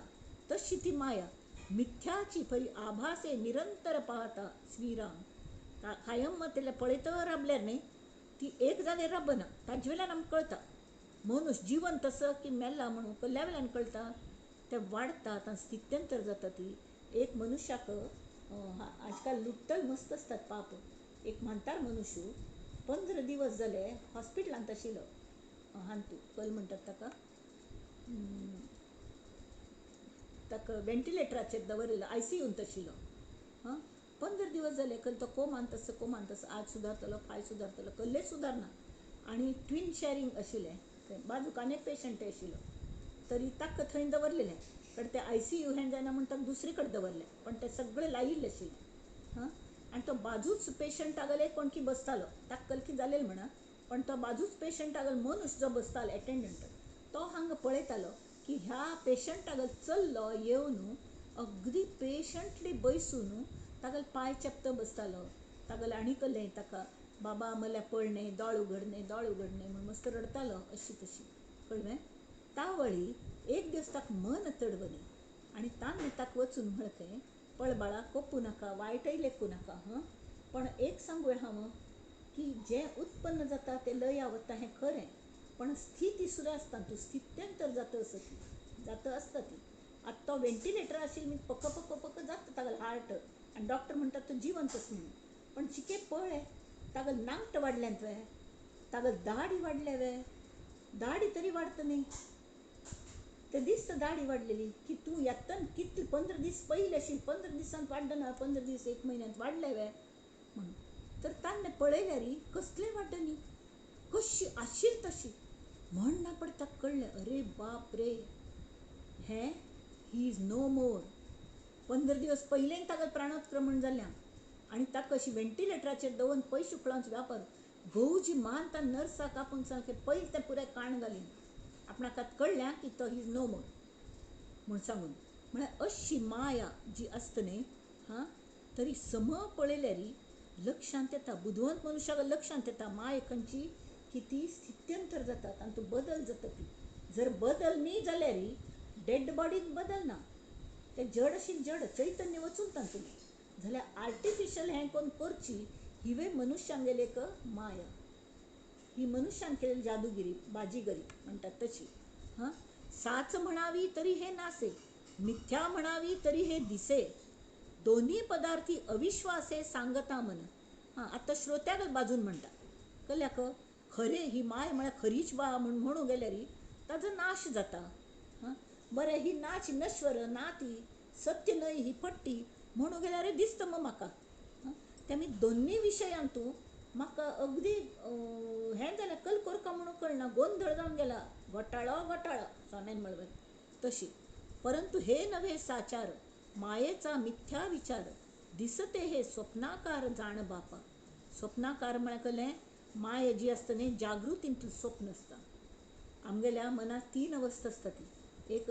तशी ती माया मिथ्याची परी आभासे निरंतर पाहता श्रीराम. कायम तेला पळयत राबल्यार न्ही ती एक जाग्यार राबना, ताजे वेल्यान आमकां कळटा मनुष्य जिवन तसो की मेला म्हणून कल्ल्या वेल्यान कळटा. ते वाडटा, तांचो स्थित्यंतर जाता. ती एक मनुष्याक आजकाल लुट्टल मस्त आसतात पाप. एक म्हातार मनुष्य 15 दिवस जाले हॉस्पिटलांत आशिल्लो. हांतू कल म्हणटात ताका, ताका व्हेंटिलेटराचेर दवरिल्लो, आयसीयूंत आशिल्लो. हां, 15 दिवस जाले कल तो कोमांत आसा, कोमांत आसा. आज सुदारतलो, फाय सुदारतलो, कल्लेच सुदारना. आनी ट्विन शॅरींग आशिल्लें, बाजूक आनी एक पेशंट आशिल्लो, तरी ताका थंय दवरलेलें. कारण ते आयसीयू हें जायना म्हूण ताका दुसरे कडेन दवरलें, पण ते सगळें लायिल्लें आशिल्लें. हां, आनी तो बाजूच पेशंटागेर कोण की बसतालो, ताका कलकी जालें म्हणा, पण तो बाजूच पेशंटागेर मनुष्य जो बसतालो एटेंडंट, तो हांगा पळयतालो की ह्या पेशंटागेर चल्लो येवन अगदी पेशंटली बैसून तागेले पांय चेपतो बसतालो. तागेले आनी कसलें ताका बाबा मल्या पळणे दोळ उगडणे दोळ उगडणे म्हूण मस्त रडतालो अशी तशी. कळ्ळें? तावळी एक दीस ताका मन तडवलें आनी ताणें ताका वचून म्हळें, पळ बाळा, कोपूं नाका, वायटय लेखूं नाका. हां, पण एक सांगूया हांव की जें उत्पन्न जाता तें लया वता हें खरें, पण स्थिती सुद्दां आसता. तूं स्थित्यंतर जाता आसता ती, जाता आसता ती. आतां तो व्हेंटिलेटर आशिल्लो पक पक पक जाता तागेलो हार्ट, आनी डॉक्टर म्हणटा तो जिवंतच म्हणून. पण चिके पळय तागेलो नांगट वाडल्यात वे, तागेलो दाडी वाडल्या वे, दाडी तरी वाडटा न्ही. ते दिसता दाडी वाडलेली की तूं येतन कितले 15 दीस पयले आशिल्ले, 15 दिसांत वाडना, 15 दीस एक म्हयन्यांत वाडले वे म्हणून. तर ताणें पळयल्यार कसलें वाडना न्ही, कशी आशिल्ली तशी. म्हण ना पडटा कळ्ळें, अरे बाप रे, हें he is no मोर. 15 दिवस पयलें ताका प्राणोत्क्रमण जालें आनी ताका अशी व्हेंटिलेटराचेर दवरून पयशे उकळांचो व्यापार. घोवजी मान ताण नर्साक आपूण सारकें पयलें तें पुराय काण घालीन आपणाक आतां कळ्ळें की तो he is no मोर म्हूण सांगून. म्हळ्यार अशी माया जी आसता न्ही, हां, तरी सम पळयल्यार लक्षांत येता, बुदवंत मनुष्याक लक्षांत येता माय खंयची की ती स्थित्यंतर जाता, तातूंत बदल जाता. ती जर बदल न्ही जाल्यार डेड बॉडीन बदलना, ते जड आशिल्लें जड चैतन्य वचून तातूंत. जाल्यार आर्टिफिशियल हें कोण करची हिवे मनुष्यांगेली एक माया, ही मनुष्यान केलेली जादूगिरी बाजीगरी म्हणटात तशी. हां, साच म्हणावी तरी हे नासे, मिथ्या म्हणावी तरी हे दिसे, दोन्ही पदार्थी अविश्वासे सांगता मन. हां, आतां श्रोत्याक बाजून म्हणटा कल्याक खरें ही माय म्हळ्यार खरीच बा म्हूण म्हणूं गेल्यार ताजो नाश जाता. हां, बरें ही नाच नश्वर ना, ती सत्य न्हय ही फट्टी म्हणूं गेल्यार दिसता मग म्हाका. ते मी दोन्ही विशयांतू म्हाका अगदी हें जालें, कल कोरका म्हणून कळना, गोंधळ जावन गेला, घोटाळो घोटाळो स्वाम्यान म्हणलें तशी. परंतु हे नव्हे साचार मायेचा मिथ्या विचार, दिसते हे स्वप्नाकार जाण बापा. स्वप्नाकार म्हळ्यार कळ्ळें, माया जी आसता न्ही जागृतींतलें स्वप्न आसता. आमगेल्या मनांत 3 अवस्था आसता ती, एक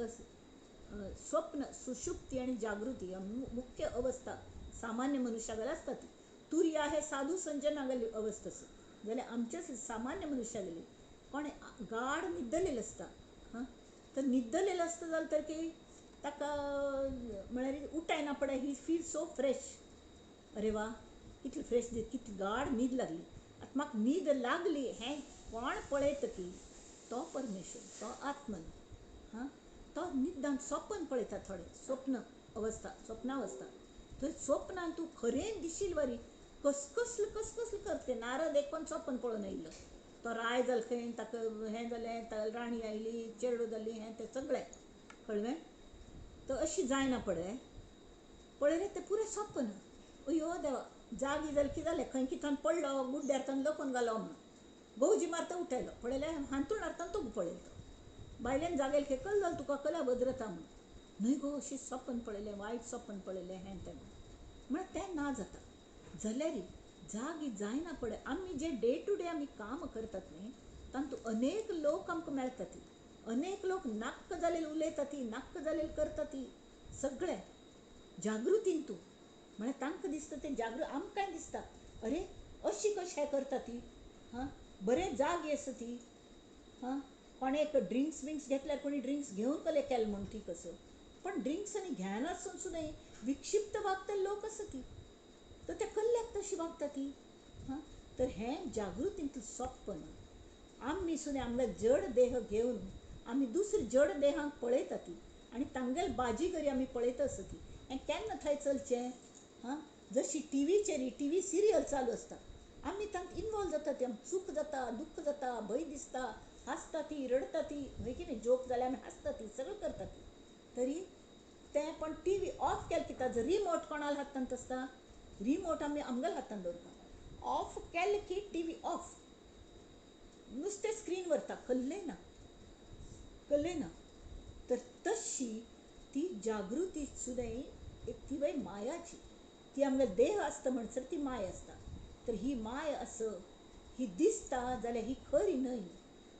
स्वप्न, सुषुप्ती आनी जागृती ह्या मुख्य अवस्था सामान्य मनुष्यागेले आसता ती. तुर्या हे साधू संजनागेली अवस्था आसा, जाल्यार आमच्या सामान्य मनुष्यागेली कोण गाढ न्हिदलेलें आसता. हां, तर न्हिदलेलें आसता जाल्यार तर की ताका म्हळ्यार उठायना पडे, ही फील सो फ्रेश, अरे वा कितली फ्रेश, कितली गाढ न्हीद लागली. आतां म्हाका न्हीद लागली हें कोण पळयता की तो परमेश्वर, तो आत्मन. हां, तो निदान स्वप्न पळयता, थोडे स्वप्न अवस्था, स्वप्नावस्था. थंय स्वप्नान तूं खरें दिशील वरी कसकसलं कसकसलं करते. नारद एक पण स्वप्न पळोवन आयिल्लो, तो राय जालो खंय, ताका हें जालें, ताका राणी आयली, चेडूं जाली, हें तें सगळें कळ्ळें. तर अशी जायना पळय पळयलें तें पुरें स्वप्न. अयो देवा, जागी जालें की जालें, खंय कितून पडलो गुड्ड्यार ताणें लकोवन घालो म्हणून गोवजी मारता उठयलो, पळयलें हांतूण हाडटा तुका पळयलो. तो बायलेन जागेल खेकल जालें तुका कला भद्रता म्हणून. न्हय गो, अशी सपन पळयलें, वायट सपन पळयलें, हें तें म्हळ्यार तें ना जाता. जाल्यार जागी जायना पडे आमी जे डे टू डे आमी काम करतात न्ही तातूंत अनेक लोक आमकां मेळटात, अनेक लोक नाक्क जालेले उलयतात, नाक्क जालेले करतात, सगळे जागृतीन तूं म्हळ्यार तांकां दिसता तें जागृत आमकांय दिसता, अरे अशी कशें हें करता ती, हां बरें जागी आसा ती, हां कोणें एक ड्रिंक्स बिंक्स घेतल्यार कोणी ड्रिंक्स घेवन कले केलें म्हूण ठीक आसा, पण ड्रिंक्स आनी घेनासून सुद्दां विक्षिप्त वागता लोक आसा ती, तर त्या कल्ल्याक तशी वागता ती. हां तर हें जागृतींतलें सोंपें ना. आमी सुद्दां आमगे जड देह घेवन आमी दुसरे जड देहांक पळयता ती आनी तांगेले बाजीगरी आमी पळयता आसा ती. हें केन्ना थंय चलचें? हां जशी टिवीचेर टिवी सिरियल चालू आसता आमी तांकां इनवॉल्व जाता ती, आमकां चूक जाता, दुख्ख जाता, भंय दिसता, हांसता ती, रडटा ती, हय की न्ही, जोक जाल्यार आमी हांसता ती, सगळें करता ती. तरी तें पण टिवी ऑफ केलें की ताजो रिमोट कोणाल्या हातांत आसता? रिमोट आमी आमगेल्या हातांत दवरता. ऑफ केलें की टिवी ऑफ, नुस्तें स्क्रीन व्हरता, कल्लें ना, कल्लें ना. तर तशी ती जागृती सुद्दां एक ती बाई मायाची, ती आमगे देह आसता म्हणसर ती माया आसता. तर ही माया आस ही दिसता जाल्यार ही खरी न्हय,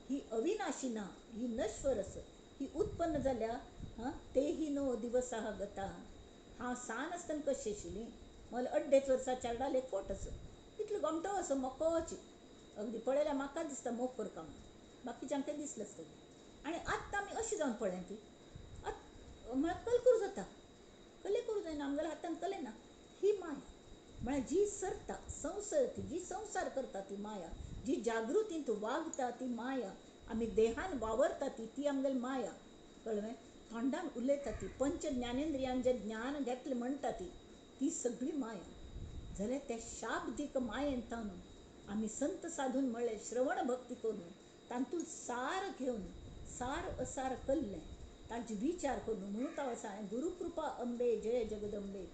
ही अविनाशी ना, ही नश्वर आस, ही उत्पन्न जाल्या. हां तेही नो दिवसा गता. हांव सान आसतना कशी आशिल्ली, मला 2.5 वर्सां चेरडाल एक फोट आसा, इतलो गोमटो असो मोकोची, अगदी पळयल्यार म्हाका दिसता मोग करता म्हणून, बाकीच्यांकय दिसलें आसतलें. आनी आत्तां आमी अशी जावन पळय ती आतां म्हळ्यार कलकूर जाता, कले करूं जायना, आमगेल्या हातान कले ना. ही माया म्हळ्यार जी सरता संवसार, जी संवसार करता ती माया, जी जागृतींत वागता ती माया, आमी देहान वावरता ती ती आमगेली माया. कळ्ळें? तोंडान उलयता ती, पंच ज्ञानेंद्रियान जें ज्ञान घेतलें म्हणटा ती ती सगळी माया. जाल्यार त्या शाब्दीक मायेन ताणून आमी संत साधून म्हळ्ळें श्रवण भक्ती करून तातूंत सार घेवन सार असार कल्लें, ताजे विचार करून म्हणून हांव सांगलें गुरुकृपा अंबे जय जगदंबे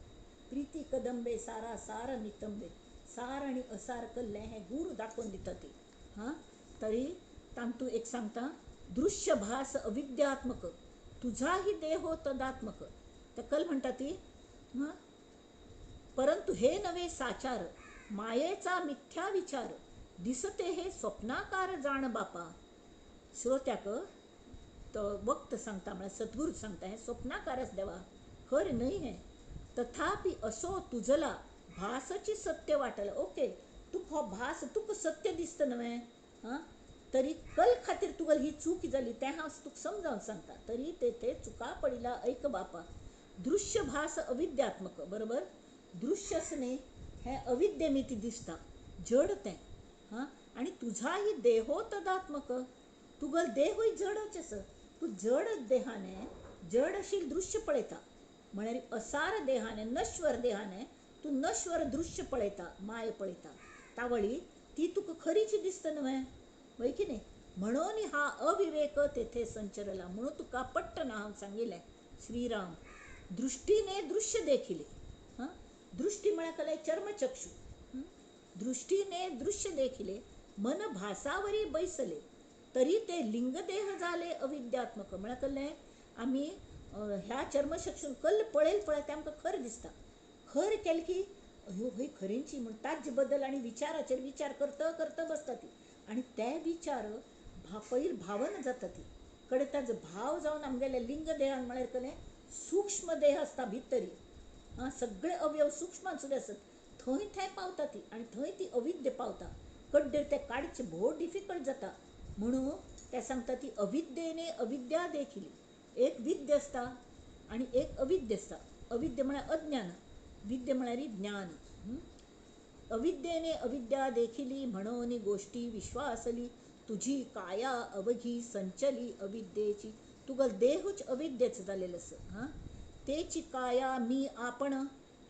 प्रिती कदंबे सारा सार नितंबे. सार आनी असार कल्लें हें गुरू दाखोवन दिता ती. हां तरी तातूंत एक सांगता, दृश्य भास अविद्यात्मक तुझाही देहो तदात्मक. त्या कल म्हणटा ती, हां परंतु हे नवे साचार मायेचा मिथ्या विचार दिसते हे स्वप्नाकार जाण बापा. श्रोत्याक तो वक्त सांगता म्हळ्यार सद्गुरू सांगता हें स्वप्नाकारच देवा, खरें न्हय हें. तथापि असो तुजला भासची सत्य वाटला. ओके, तुका हो भास तुका सत्य दिसता न्हय, हां तरी कल खातीर तुका ही चूक जाली तें हांव तुका समजावन सांगता. तरी तेथे चुका पडिला ऐक बापा. दृश्य भास अविद्यात्मक, बरोबर, दृश्य आसा न्ही हें अविद्येमिती दिसता, जड तें. हां आनी तुझाही देहो तदात्मक, तुगेलो देहूय जडच आसा, तूं जड देहाने जड अशी दृश्य पळयता, म्हळ्यार असार देहाने नश्वर देहाने तूं नश्वर दृश्य पळयता, माय पळयता, तावळी ती तुका खरीची दिसता न्हय, हय की न्ही. म्हणून हा अविवेक तेथे संचरला, म्हणून तुका पट्ट ना हांव सांगिल्लें श्रीराम. दृष्टीने दृश्य देखिले. हां दृष्टी म्हळ्यार कले चर्मचक्षु, दृष्टीने दृश्य देखिले मन भासावरी बैसले तरी ते लिंगदेह जाले अविद्यात्मक. म्हळ्यार कल्लें आमी ह्या चर्मचक्षून कल्ल पळयल पळय तें आमकां खरें दिसता, खरें केलें की अयो हय खरेंची म्हूण ताजे बद्दल आनी विचाराचेर विचार करता करता बसता ती, आनी ते विचार पयर भावन जाता ती कडेन ताजो भाव जावन आमगेले लिंगदेहान म्हळ्यार कलें सूक्ष्म देह आसता भितरी, आं सगळे अवयव सूक्ष्मान सुद्दां आसत, थंय थंय पावता ती आनी थंय ती अविद्या पावता, कड्डेर तें काडचें भोव डिफिकल्ट जाता. म्हणून ते सांगता ती अविद्येने अविद्या देखिली. एक विद्या आसता आनी एक अविद्या आसता. अविद्या म्हळ्यार अज्ञान, विद्या म्हळ्यार ज्ञान. अविद्येने अविद्या देखिली म्हणून गोष्टी विश्वासली तुझी काया अवघी संचली अविद्येची. तुगेलो देहूच अविद्येच जालेलो आसा. हां तेची काया मी आपण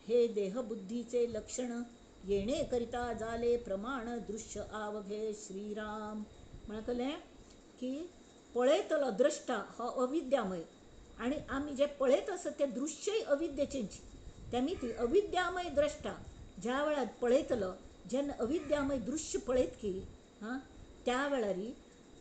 हे देहबुद्धीचे लक्षण येणे करिता जाले प्रमाण दृश्य आवघे श्रीराम. म्हळ्यार कळ्ळें की पळयतलो द्रष्टा हो अविद्यामय आनी आमी जे पळयत आसत तें दृश्यय अविद्येचेंच. तेमी ती अविद्यामय द्रष्टा ज्या वेळार पळयतलो, जेन्ना अविद्यामय दृश्य पळयत की हां त्या वेळार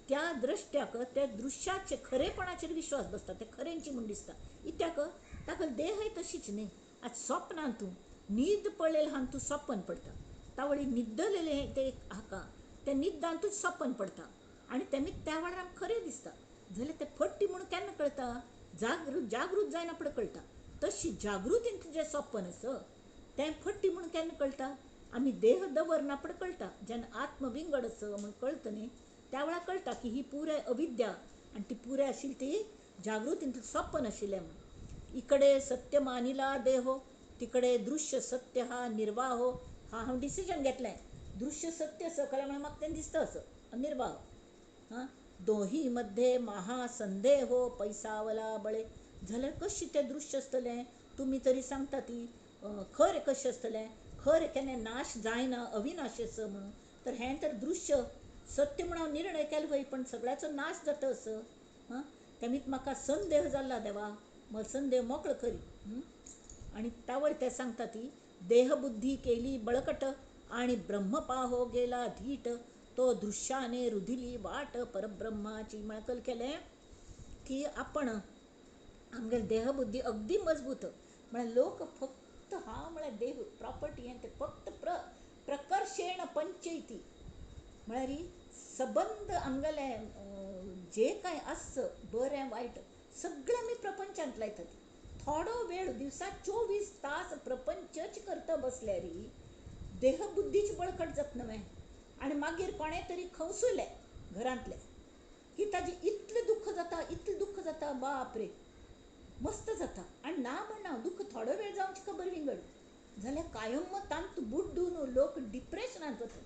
त्या द्रष्ट्याक त्या दृश्याचे खरेपणाचेर विश्वास बसता, तें खरेंची म्हूण दिसता. इत्याक ताका देहय तशीच न्ही. आतां सपनान तूं न्हीद पळयल हांग तूं सपन पडटा, तावळी न्हिदलेले ते हाका ते न्हिदांतूच सपन पडटा आनी तेमी त्या वेळार आमकां खरें दिसता. जाल्यार ते फट्टी म्हणून केन्ना कळटा? जागृत जागृत जायना फुडें कळटा. तशी जागृतींत जें सपन आसा तें फट्टी म्हणून केन्ना कळटा? आमी देह दवरना फुडें कळटा. जेन्ना आत्मविंगड आसा म्हणून कळटा न्ही त्या वेळार कळटा की ही पुराय अविद्या आनी ती पुराय आशिल्ली ती जागृतींत सपन आशिल्लें म्हणून. इकडे सत्य मानिला देहो तिकडे दृश्य सत्य हा निर्वाहो. हा हांव डिसिजन घेतलें, दृश्य सत्य आसा कळ्ळें म्हळ्यार म्हाका तें दिसता असो निर्वाह. हां, दोही मध्ये महासंदेहो पैसावला बळे. जाल्यार कशें तें दृश्य आसतलें? तुमी तरी सांगता ती खरें कशें आसतलें? खरें केन्ना नाश जायना, अविनाश आसा म्हणून. तर हें तर दृश्य सत्य म्हणून हांव निर्णय केलो वय, पण सगळ्याचो नाश जाता असो. हां, तेमीत म्हाका संदेह जाला देवा, म्हजो संदेह मोकळो करी. आनी तावळ ते सांगता ती देहबुद्धी केली बळकट आणि ब्रह्मपाहो गेला धीट, तो दृश्याने रुधिली वाट परब्रह्माची. म्हळ्यार कल केलें की आपण आमगेली देहबुद्धी अगदी मजबूत. म्हळ्यार लोक फक्त हा म्हळ्यार देह प्रॉपर्टी हें ते फक्त प्रकर्षेण पंचैती म्हळ्यार सबंद आमगेलें जे कांय आसता बरें वायट सगळें आमी प्रपंचांत लायतात. थोडो वेळ दिवसाक 24 तास प्रपंचच करता बसल्यार देहबुद्धीच बळकट जाता न्हय. आनी मागीर कोणें तरी खंवसुलें घरांतलें की ताजें इतलें दुख्ख जाता, इतलें दुख्ख जाता, बाप रे मस्त जाता. आनी ना म्हणना दुख्ख थोडो वेळ जावची खबर विंगड, जाल्यार कायम तांत बुड्डून लोक डिप्रेशनांत वतात.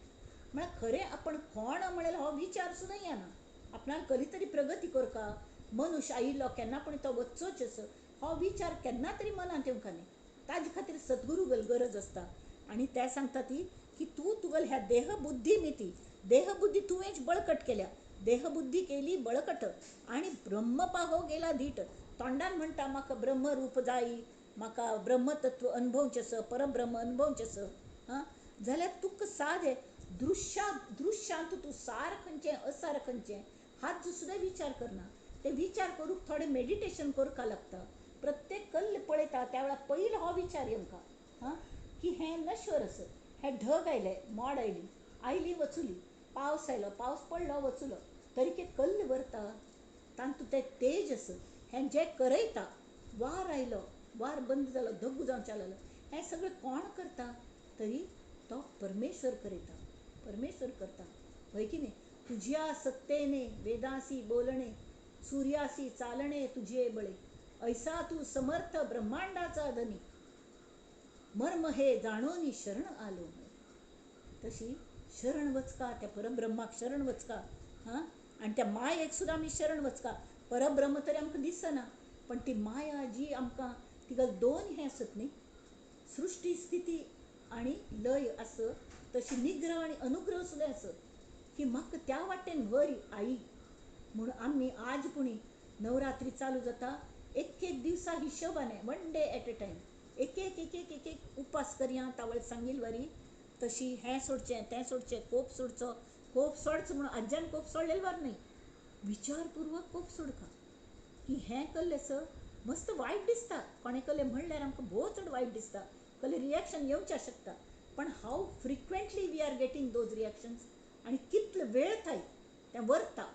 म्हळ्यार खरें आपण कोण म्हळ्यार हो विचार सुद्दां येना. आपणाक कली तरी प्रगती करका, मनुष्य आयिल्लो केन्ना पण तो वच्चोच असो हो विचार केन्ना तरी मनांत येवंक न्ही. ताजे खातीर सद्गुरू गरज आसता. आनी ते सांगता ती की तूं तुगेले ह्या देहबुद्धी मिती देहबुद्धी तुवेंच बळकट केल्या, देहबुद्धी केली बळकट आनी ब्रह्मपाहो गेला धीट. तोंडान म्हणटा म्हाका ब्रह्मरूप जायी, म्हाका ब्रह्मतत्व अनुभवचें आसा, परब्रह्म अनुभवचें आसा. हां, जाल्यार तुका सादें दृश्यांत तूं सार खंयचें असार खंयचें हाचो सुद्दां विचार करना. ते विचार करूंक थोडें मेडिटेशन करपाक लागता. प्रत्येक कल्ल पळयता त्या वेळार पयलो हो विचार येवंका हां की हें नश्वर आसा, हें ढग आयलें, मोड आयली, आयली वचुली, पावस आयलो, पावस पडलो वचुलो, तरी ते कल्ल व्हरता तातूंत तें तेज आसा. हें जें करयता, वार आयलो, वार बंद जालो, धग्ग जावचें लागलो, हें सगळें कोण करता? तरी तो परमेश्वर करयता, परमेश्वर करता. हय की न्ही? तुज्या सत्तेने वेदासी बोलणे, सूर्यासी चालणे तुझे बळे, ऐसा तू समर्थ ब्रह्मांडाचा धनी, मर्म हे जाणोनी शरण आलो. तशी शरण वचका, त्या परब्रह्माक शरण वचका. हां, आनी त्या मायेक सुद्दां आमी शरण वचका. परब्रह्म तरी आमकां दिसना, पण ती माया जी आमकां तिका दोन हें आसत न्ही, सृश्टी स्थिती आनी लय आस, तशी निग्रह आनी अनुग्रह सुद्दां आस की म्हाका त्या वाटेन व्हर आई. म्हूण आमी आज पुणी नवरात्री चालू जाता, एक एक दिवसा हिशोबाने, one day at a time, एक एक एक एक एक एक उपास करया. तावळ सांगील वरी तशी हें सोडचें तें सोडचें, कोप सोडचो, कोप सोडचो म्हणून आज्यान कोप सोडलेले वर न्ही, विचारपूर्वक कोप सोडका की हें कल्लें सर मस्त वायट दिसता. कोणें कल्लें म्हणल्यार आमकां भोव चड वायट दिसता, कल्लें रिएक्शन येवचें शकता. पण how frequently we are getting those reactions आनी कितलो वेळ थाय तें व्हरता,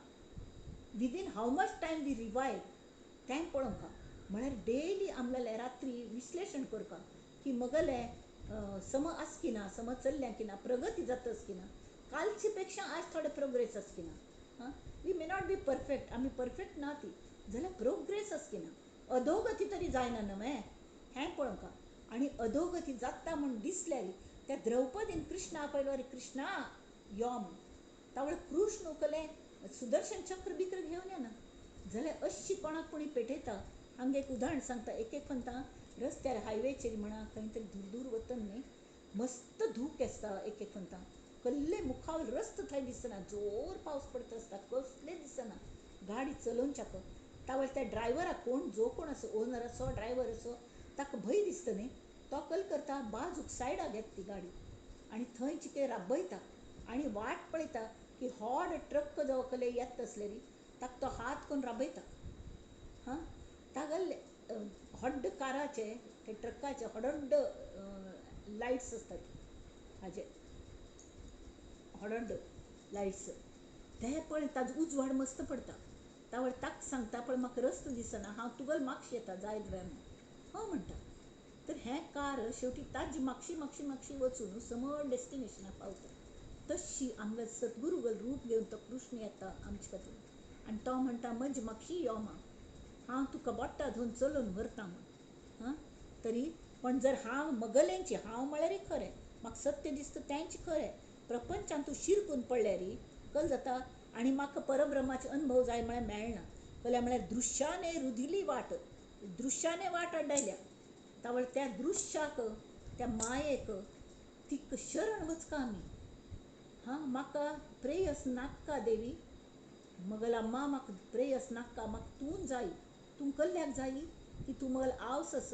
within how much time we revive तें पळोवंक. म्हळ्यार डेली आमगेलें रात्री विश्लेशण करपा की मगलें सम आस की ना, सम चल्ल्या की ना, प्रगती जाता की ना, कालचे पेक्षा आज थोडे प्रोग्रेस आस की ना. हां, we may not be perfect, आमी परफेक्ट ना ती, जाल्यार प्रोग्रेस आस की ना, अधोगती तरी जायना न्हय हें पळोवंक. आनी अधोगती जाता म्हूण दिसल्यार त्या द्रौपदीन कृष्णा पळयलो, अरे कृष्णा यो म्हूण. तावळ कृष्ण उखलें सुदर्शन चक्र बिक्र घेवन येना, जाल्यार अशी कोणाक कोणी पेटयता. हांगा एक उदाहरण सांगता. एक एक म्हणटा रस्त्यार हायवेचेर म्हणा खंय तरी दूर दूर वतन न्ही मस्त धूक आसता. एक एक म्हणटा कल्ले मुखार रस्तो थंय दिसना, जोर पावस पडता आसता, कसलें दिसना, गाडी चलोवच्याक. तावळ त्या ड्रायव्हराक कोण जो कोण आसो, ओनर आसो ड्रायव्हर आसो, ताका भंय दिसता न्ही, तो कल करता बाजूक सायडाक घेता ती गाडी आनी थंय चिके राबयता आनी वाट पळयता की होड ट्रक जो कले येता आसलेली ताका तो हात करून राबयता. हां, तागेले व्हड काराचे ते ट्रकाचे व्हड व्हड लायट्स आसतात हाजे व्हड लायट्स ते पळय ताजो उजवाड मस्त पडटा. तावळ ताका सांगता पळय म्हाका रस्तो दिसना, हांव तुगेलो मागशी येता जायत वेळ म्हूण. हय म्हणटा. तर हें कार शेवटी ताजी मागशी मागशी मागशी वचून समळ डेस्टिनेशनाक पावता. तशी आमगेर सद्गुरुगल रूप घेवन तो कृष्ण येता आमचे खातीर आनी तो म्हणटा म्हजे मागशी यो मा, हांव तुका बोट्टा धरून चलोवन व्हरता म्हूण. हां तरी पण जर हांव मगलेंची, हांव म्हळ्यारय खरें, म्हाका सत्य दिसता तेंच खरें, प्रपंचान तूं शिरकून पडल्यार कल जाता आनी म्हाका परब्रह्माचे अनुभव जाय म्हळ्यार मेळना. कल्या म्हळ्यार दृश्याने रुधिली वाट, दृश्याने वाट अड्डायल्या. तावळ त्या दृश्याक, त्या मायेक तिका शरण वचका आमी. हां म्हाका प्रेयस नाक्का देवी, मगला मा म्हाका प्रेयस नाक्का, म्हाका तूं जाय, तूं कल्याक जायी की तूं मगल आवस आस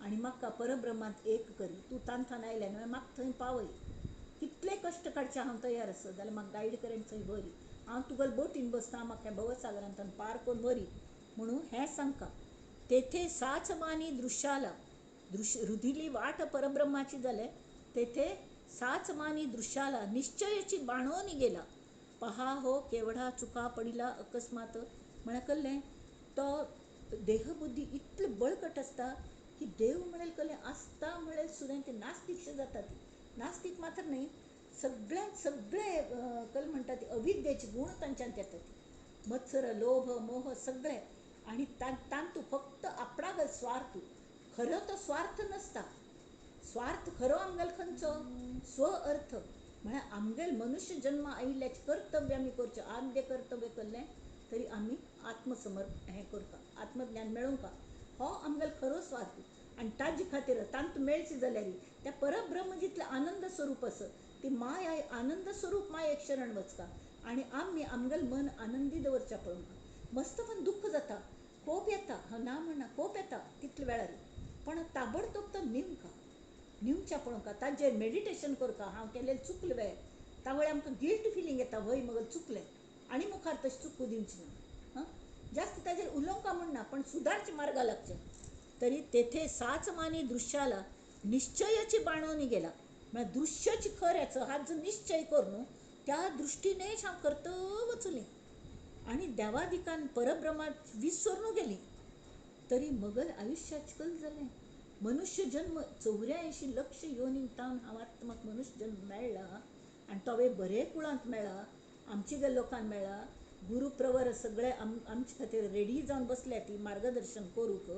आनी म्हाका परब्रह्मांत एक करी. तूं तांथान आयल्या न्हय म्हाका थंय पावय. कितले कश्ट काडचे हांव तयार आसा जाल्यार म्हाका गायड करेन थंय व्हरी. हांव तुगेले बोटीन बसता, म्हाका भवसागरांतल्यान पार करून व्हरी म्हणून हें सांगका. तेथे साच मानी दृश्याला, दृश्य रुधिली वाट परब्रह्माची जाले तेथे साच मानी दृश्याला निश्चयाची बाणोनी गेला. पहा हो केवढा चुका पडिला अकस्मात. म्हळ्यार कल्लें तो देहबुद्धी इतली बळकट आसता की देव म्हणेल कल्लें आसता म्हणेल सुद्दां ते नास्तिकशे जाता. ती नास्तिक मात्र न्हय, सगळ्यांत सगळे कल म्हणटा ती अविद्येचे गुण तांच्यांत येता. ती मत्सर लोभ मोह सगळे आनी तांतू फक्त आपणागल स्वार्थ. खरो तो स्वार्थ नसता. स्वार्थ खरो आमगेलो खंयचो? स्व अर्थ. म्हळ्यार आमगेल मनुष्य जन्म आयिल्ल्याचें कर्तव्य आमी करचें, आद्य कर्तव्य केल्लें तरी आमी आत्मसमर्प हें करता, आत्मज्ञान मेळोवंक हो आमगेलो खरो स्वार्थ. आनी ताजे खातीर तांतू मेळचें जाल्यार त्या परब्रह्म जितलें आनंद स्वरूप आसा ती माया आनंद स्वरूप मायेक शरण वचका आनी आमी आमगेलें मन आनंदी दवरच्या पळोवंक. मस्त पण दुख्ख जाता, कोप येता, हांव ना म्हणना कोप येता तितले वेळार, पण ताबडतोब तो निमका निमच्या पळोवंक, ताजेर मेडिटेशन करका, हांव केल्लें चुकलें वे. तावळ आमकां गिल्ट फिलींग येता, व्हय मगल चुकलें आनी मुखार तशें चुकू दिवचें ना. हां जास्त ताजेर उलोवंक म्हणना पण सुदारचे मार्गा लागचे. तरी तेथे साच मानी दृश्याला निश्चयाची बाणोनी गेला. म्हळ्यार दृश्याची खऱ्याचो हात जो निश्चय करून त्या दृश्टीनेच हांव कर्तव्य वचली आनी देवादिकान परब्रह्मात विसरून गेली. तरी मगल आयुष्याच कल जालें. मनुष्य जन्म 84 लक्ष योनीन तावन हांव आतां म्हाका मनुष्य जन्म मेळ्ळा आनी तोवे बरे कुळांत मेळ्ळा, आमचे गे लोकांक मेळ्ळा, गुरुप्रवर सगळे आमचे खातीर रेडी जावन बसल्या ती मार्गदर्शन करूंक.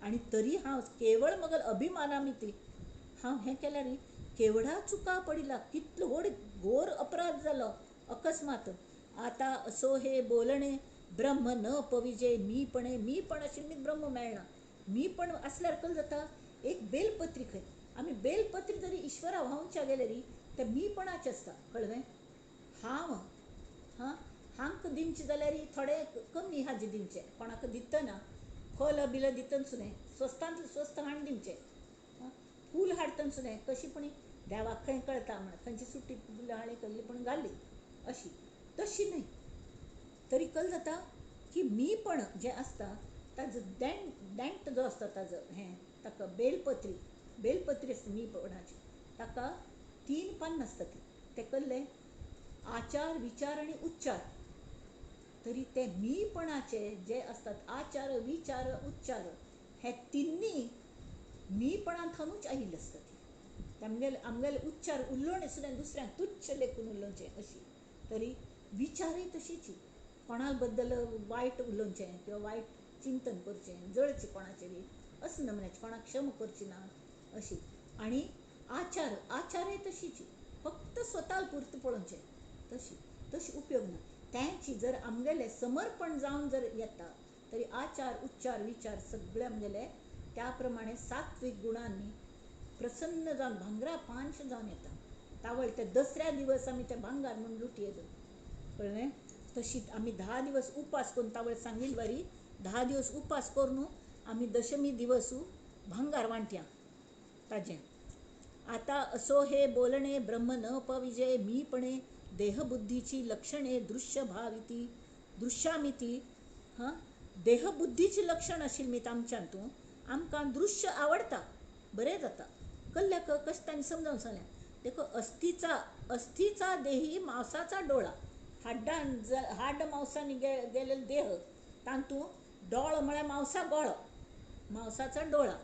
आनी तरी हांव केवळ मगल अभिमानामिती हांव हें केल्यार केवढा चुका पडिला, कितलो व्हड घोर अपराध जालो अकस्मात. आतां असो हे बोलणे ब्रह्म न पविजे मीपणे. मी पण आशिल्ली ब्रह्म मेळना. मी पण आसल्यार कल जाता एक बेलपत्री खंय आमी बेलपत्री जरी ईश्वरा व्हांवच्या गेल्यार ते मीपणाचें आसता. कळ्ळें? हांव हां हांकां दिवचें जाल्यार थोडे कमी हाजे दिवचें, कोणाक दितना फल बिल दितना सुद्दां स्वस्तांतलें स्वस्त हाडून दिवचें, फूल हाडटना सुद्दां कशी पण देवाक खंय कळटा म्हण खंयची सुटी फुलां हाडली कसली पण घाली अशी तशी न्हय. तरी कल जाता की मी पण जें आसता ताजो देंट जो आसता ताजो हें ताका बेलपत्री, बेलपत्री आसता मीपणाची, ताका 3 पानां आसता ती. तें कल्लें आचार विचार आनी उच्चार. तरी ते मीपणाचे जे आसतात आचार विचार उच्चार हे तिन्नी मीपणांतूच आयिल्ले आसता. ती आमगेले आमगेले उच्चार उलोवणें सुद्दां दुसऱ्यांक तुच्छ लेखून उलोवचें अशी. तरी विचारय तशीच, कोणा बद्दल वायट उलोवचें किंवा वायट चिंतन करचें, जळचें कोणाचेर अशें नमुन्याचें, कोणाक क्षमा करची ना अशी. आनी आचार आचारय तशीच, फक्त स्वता पुरतें पळोवचें तशी तशी उपयोग ना. तेंची जर आमगेलें समर्पण जावन जर येता तरी आचार उच्चार विचार सगळे आमगेले त्या प्रमाणे सात्वीक गुणांनी प्रसन्न जावन भांगरा पानशें जावन येता. तावळ ते दसऱ्या दिवस आमी ते भांगार म्हूण लुटयेत. कळ्ळें? तशीच आमी 10 दिवस उपास करून तावळ सांगील बरी 10 दिवस उपास करून आमी दशमी दिवसू भांगार वांटया ताजें. आतां असो हे बोलणे ब्रह्म न पविजे मीपणे देहबुद्धीची लक्षणे दृश्य भाविती दृश्यामिती. हां देहबुद्धीची लक्षण आशिल्ली आमच्यान तूं आमकां दृश्य आवडटा बरें जाता. कल्ल्याक कशें तांणी समजावन सांगलें देखून अस्थिचा अस्थिचा देही मांसाचा डोळा. हाड्डान हाड मांसांनी गेलेलो देह तातूंत डोळो म्हळ्यार मांसा गोळो, मांसाचो डोळा.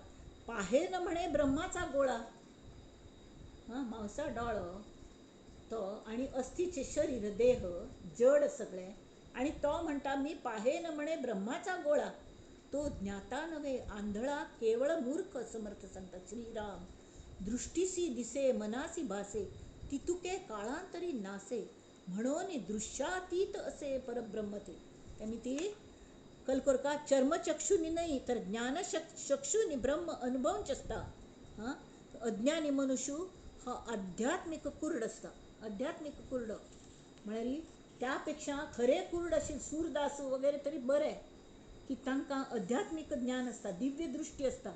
पाहेन म्हणे ब्रह्माचा गोळा. हां, मांसा डोळो तो आनी अस्थिचें शरीर देह जड सगळें, आनी तो म्हणटा मी पाहेन म्हणे ब्रह्माचा गोळा. तो ज्ञाता नव्हे आंधळा केवळ मूर्ख. समर्थ सांगता श्रीराम. दृष्टीसी दिसे मनासी भासे तितुके काळांतरी नासे म्हणून दृश्यातीत असे परब्रह्म ते. त्यांनी ती कलकोरका चर्मचक्षुनी नाही तर ज्ञानचक्षुनी ब्रह्म अनुभवच आसता. हां, अज्ञानी मनुष्य हो आध्यात्मीक कुर्ड आसता. आध्यात्मीक कुर्ड म्हळ्यार त्या पेक्षा खरे कुर्ड अशे सूरदास वगैरे तरी बरें की तांकां आध्यात्मीक ज्ञान आसता, दिव्य दृश्टी आसता.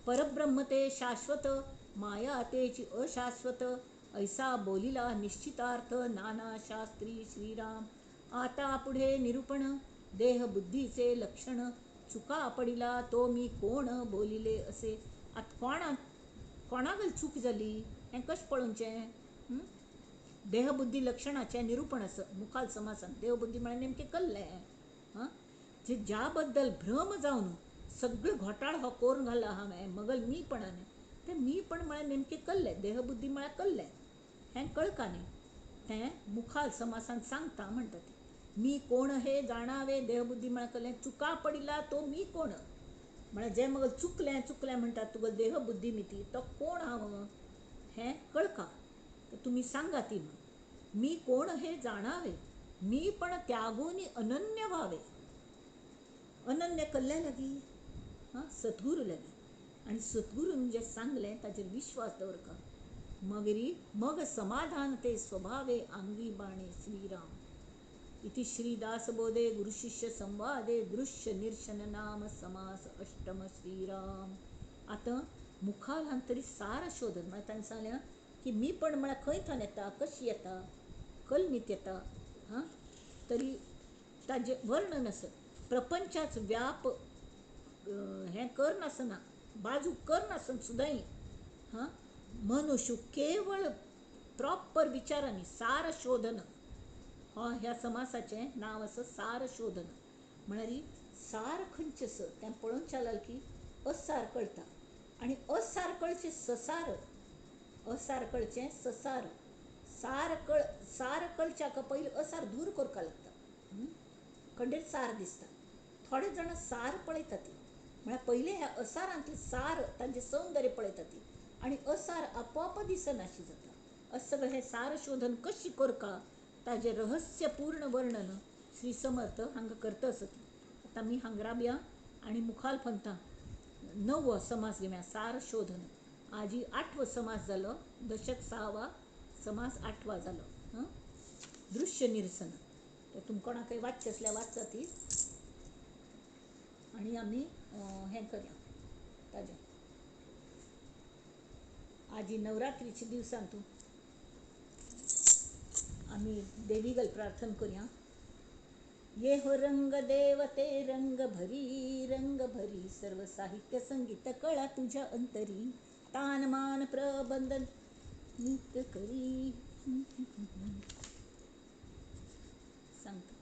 परब्रह्म ते शाश्वत माया तेची अशाश्वत ऐसा बोलिला निश्चितार्थ नाना शास्त्री श्रीराम. आता पुढे निरूपण देह बुद्धीचे लक्षण चुका पडिला तो मी कोण बोलिले असे. आतां कोणा कोणाक चूक जाली हें कशें पळोवचें? देहबुद्धी लक्षणाचें निरूपण आसा मुखाल समासान. देहबुद्धी म्हळ्यार नेमकें कल्लें. हां, जे ज्या बद्दल भ्रम जावन सगळो घोटाळ हो करून घाला हांवें मगल मीपणान, तें मीपण म्हळ्यार नेमकें कल्लें, देहबुद्धी म्हळ्यार कल्लें हें कळका न्ही, तें मुखाल समासान सांगता म्हणटा तें. मी कोण हे जाणावे देहबुद्धी म्हळ्यार कल्लें, चुका पडिला तो मी कोण म्हळ्यार जें मगल चुकलें चुकलें म्हणटा तुगेलो देहबुद्धी मिती तो कोण हांव हें कळका, तर तुमी सांगा ती म्हण. मी कोण हे जाणावे मी पण त्यागून अनन्य व्हावे. अनन्य कल्ल्या लागी, हां, सद्गुरू लागी. आनी सद्गुरून जें सांगलें ताजेर विश्वास दवरका. मगरी मग समाधान ते स्वभावे आंगी बाणे श्रीराम. इति श्रीदासबोधे गुरुशिष्य संवादे दृश्य निरसन नाम समास अष्टम श्रीराम. आतां मुखार हांगा तरी सार शोधन म्हळ्यार ताणें सांगलें की मी पण म्हळ्यार खंय थंय येता, कशी येता, कलमीत येता. हां, तरी ताजें वर्णन आसा. प्रपंचाच व्याप हें करनासतना बाजू करनासतना सुद्दां हां मनुष्य केवळ प्रॉपर विचारांनी सार शोधन हो ह्या समासाचें नांव आसा सार शोधन. म्हळ्यार सार खंयचें आसा तें पळोवंक जाल्यार की असार कळटा, आनी असार कळचें ससार, असार कळचें ससार. सार कळ सार कळच्याक पयलीं असार दूर करपाक लागता. खंडेर सार दिसता, थोडे जाणां सार पळयतात ती म्हळ्यार पयलीं ह्या असारांतलें सार तांचें सौंदर्य पळयतात ती आनी असार आपोआप दिसनाशी जाता. अशें सगळें हें सार शोधन कशी करका ताजें रहस्यपूर्ण वर्णन श्री समर्थ हांगा करता आसत. आतां आमी हांगा राबया आनी मुखाल फंता नवो समास घेवया सार शोधन. आजी आठवो समास जालो, दशक सहावा समास आठवा जालो. हां, दृश्य निरसन. तर तुमकां कोणाकय वाचचें आसल्यार वाचा ती आनी आमी हें करया ताजें. आजी नवरात्रीच्या दिवसान तूं आमी देवीगल प्रार्थना करूया. ये हो रंग देवते रंग भरी रंग भरी सर्व साहित्य संगीत कळा तुझ्या अंतरी तान मान प्रबंध नित्य करी. सांगता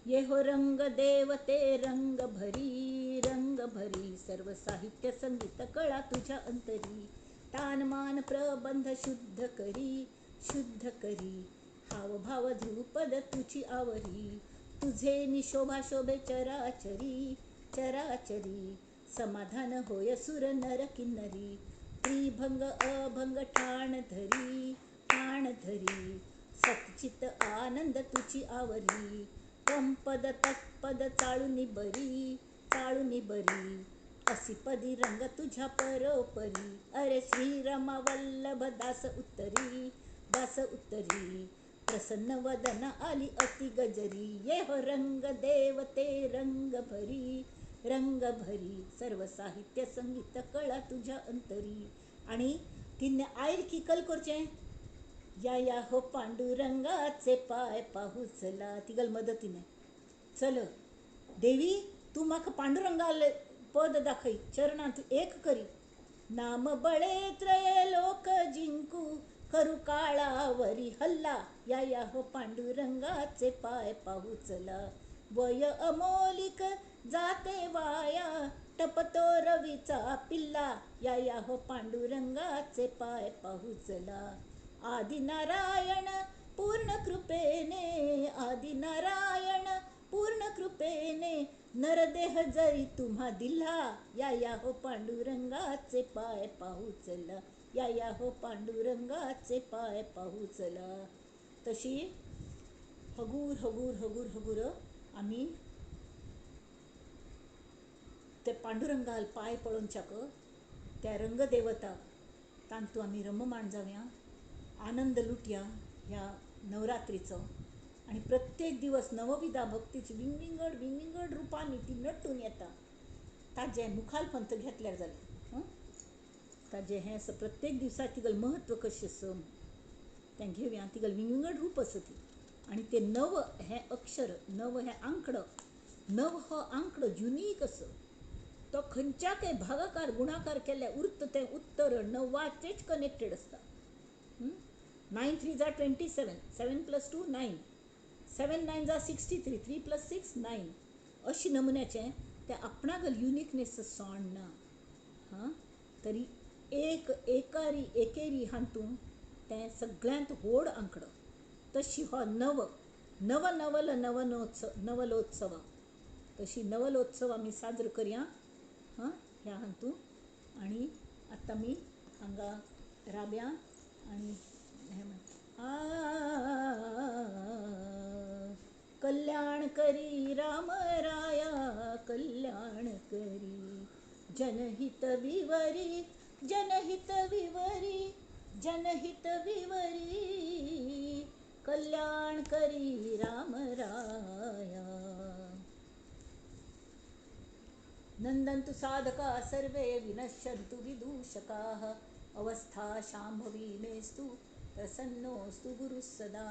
ये हो रंग देवते रंग भरी सर्व साहित्य संगीत कळा तुझ्या अंतरी तान मान प्रबंध शुद्ध करी शुद्ध करी हावभाव ध्रुपद तुझी आवरी तुझे निशोभा शोभे चराचरी चराचरी समाधान होय सुर नर किन्नरी त्रिभंग अभंग ठाण धरी ठाण धरी सच्चित आनंद तुझी आवरी त्वंपद तत्पद चाळुनी बरी चाळुनी बरी असिपदी रंग तुझ्या परोपरी अरे श्री रमावल्लभ दास उत्तरी दास उत्तरी प्रसन्न वदन आली अति गजरी ये हो रंग देवते रंग भरी सर्व साहित्य संगीत कळा तुझ्या अंतरी. आणि तिने आयल की कल करचें, या या हो पांडुरंगाचे पाय पाहू चला, तिगल मदतीने चल देवी तूं म्हाका पांडुरंगाले पद दाखय, चरणांत एक करी. नाम बळे त्रय लोक जिंकू, करू काळावरी हल्ला, या या हो पांडुरंगाचे पाय पाहू चला. वय अमोलिक जाते वाया, टपतो रवीचा पिल्ला, या या हो पांडुरंगाचे पाय पाहू चला. आदिनारायण पूर्ण कृपेने, आदिनारायण पूर्ण कृपेने, नरदेह जरी तुम्हा दिला, या या हो पांडुरंगाचे पाय पाहू चला, या या हो पांडुरंगाचे पाय पाहू चला. तशी हगूर हगूर हगूर हगूर आमी ते पांडुरंगाल पांय पळोवच्याक त्या रंगदेवता तांतू आमी रममाण जावया, आनंद लुटया ह्या नवरात्रीचो. आनी प्रत्येक दिवस नवविधा भक्तीची विंगविंगड विंगविंगड रुपांनी ती नटून येता. ताजें मुखाल पंथ घेतल्यार जालें. ताजें हें आसा प्रत्येक दिवसा तिगेलें म्हत्व कशें आसा तें घेवया. तिगेलें विंगविंगड रूप आसा ती. आनी ते नव हें अक्षर, नव हें आंकडो, नव हो आंकडो युनीक आसा. तो खंयच्याकय भागाकार गुणाकार केल्यार उरता तें उत्तर णवाचेच कनेक्टेड आसता. 9 3 जा 27, 7 + 2 9, 7 9 जा 63, 3 + 6 9. अशी नमुन्याचें तें आपणागल युनिकनेस सोडना. हां, तरी एक एकारी एकेरी हातूंत तें सगळ्यांत व्हड आंकडो. तशी हो नव नव नवल नवनोत्सव नवलोत्सव, तशी नवलोत्सव आमी साजरो करया. हां, ह्या हातूंत. आनी आतां आमी हांगा राबया आनी कल्याण करी राम राया, कल्याण करी, जनहित विवरी, जनहित विवरी, जनहित विवरी, कल्याण करी राम राया. नंदन्तु साधका सर्वे, विनश्यन्तु विदूषकाः, अवस्था शाम्भवी मेस्तु, प्रसन्नोऽस्तु गुरुः सदा.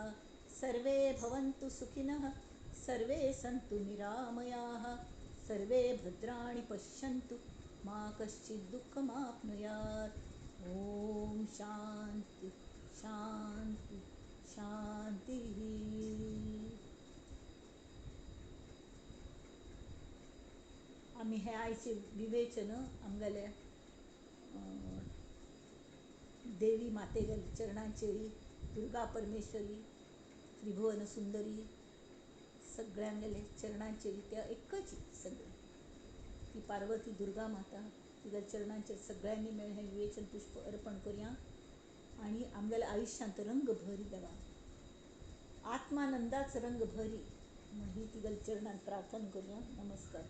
सर्वे भवन्तु सुखिनः, सर्वे सन्तु निरामयाः, सर्वे भद्राणि पश्यन्तु, मा कश्चित् दुःखमाप्नुयात्. ॐ शान्ति शान्ति शान्तिः. आमी हें आयचें विवेचन आमगेले देवी मातेगेले चरणांचेरी, दुर्गा परमेश्वरी, त्रिभुवन सुंदरी, सगळ्यांगेले चरणांचेरी त्या एकच सगळें ती पार्वती दुर्गा माता तिच्या चरणांचेर सगळ्यांनी मेळ हें विवेचन पुष्प अर्पण करुया आनी आमगेल्या आयुष्यांत रंग भरी देवा, आत्मानंदाच रंग भरी म्हण ही तिगेल्या चरणांत प्रार्थना करुया. नमस्कार.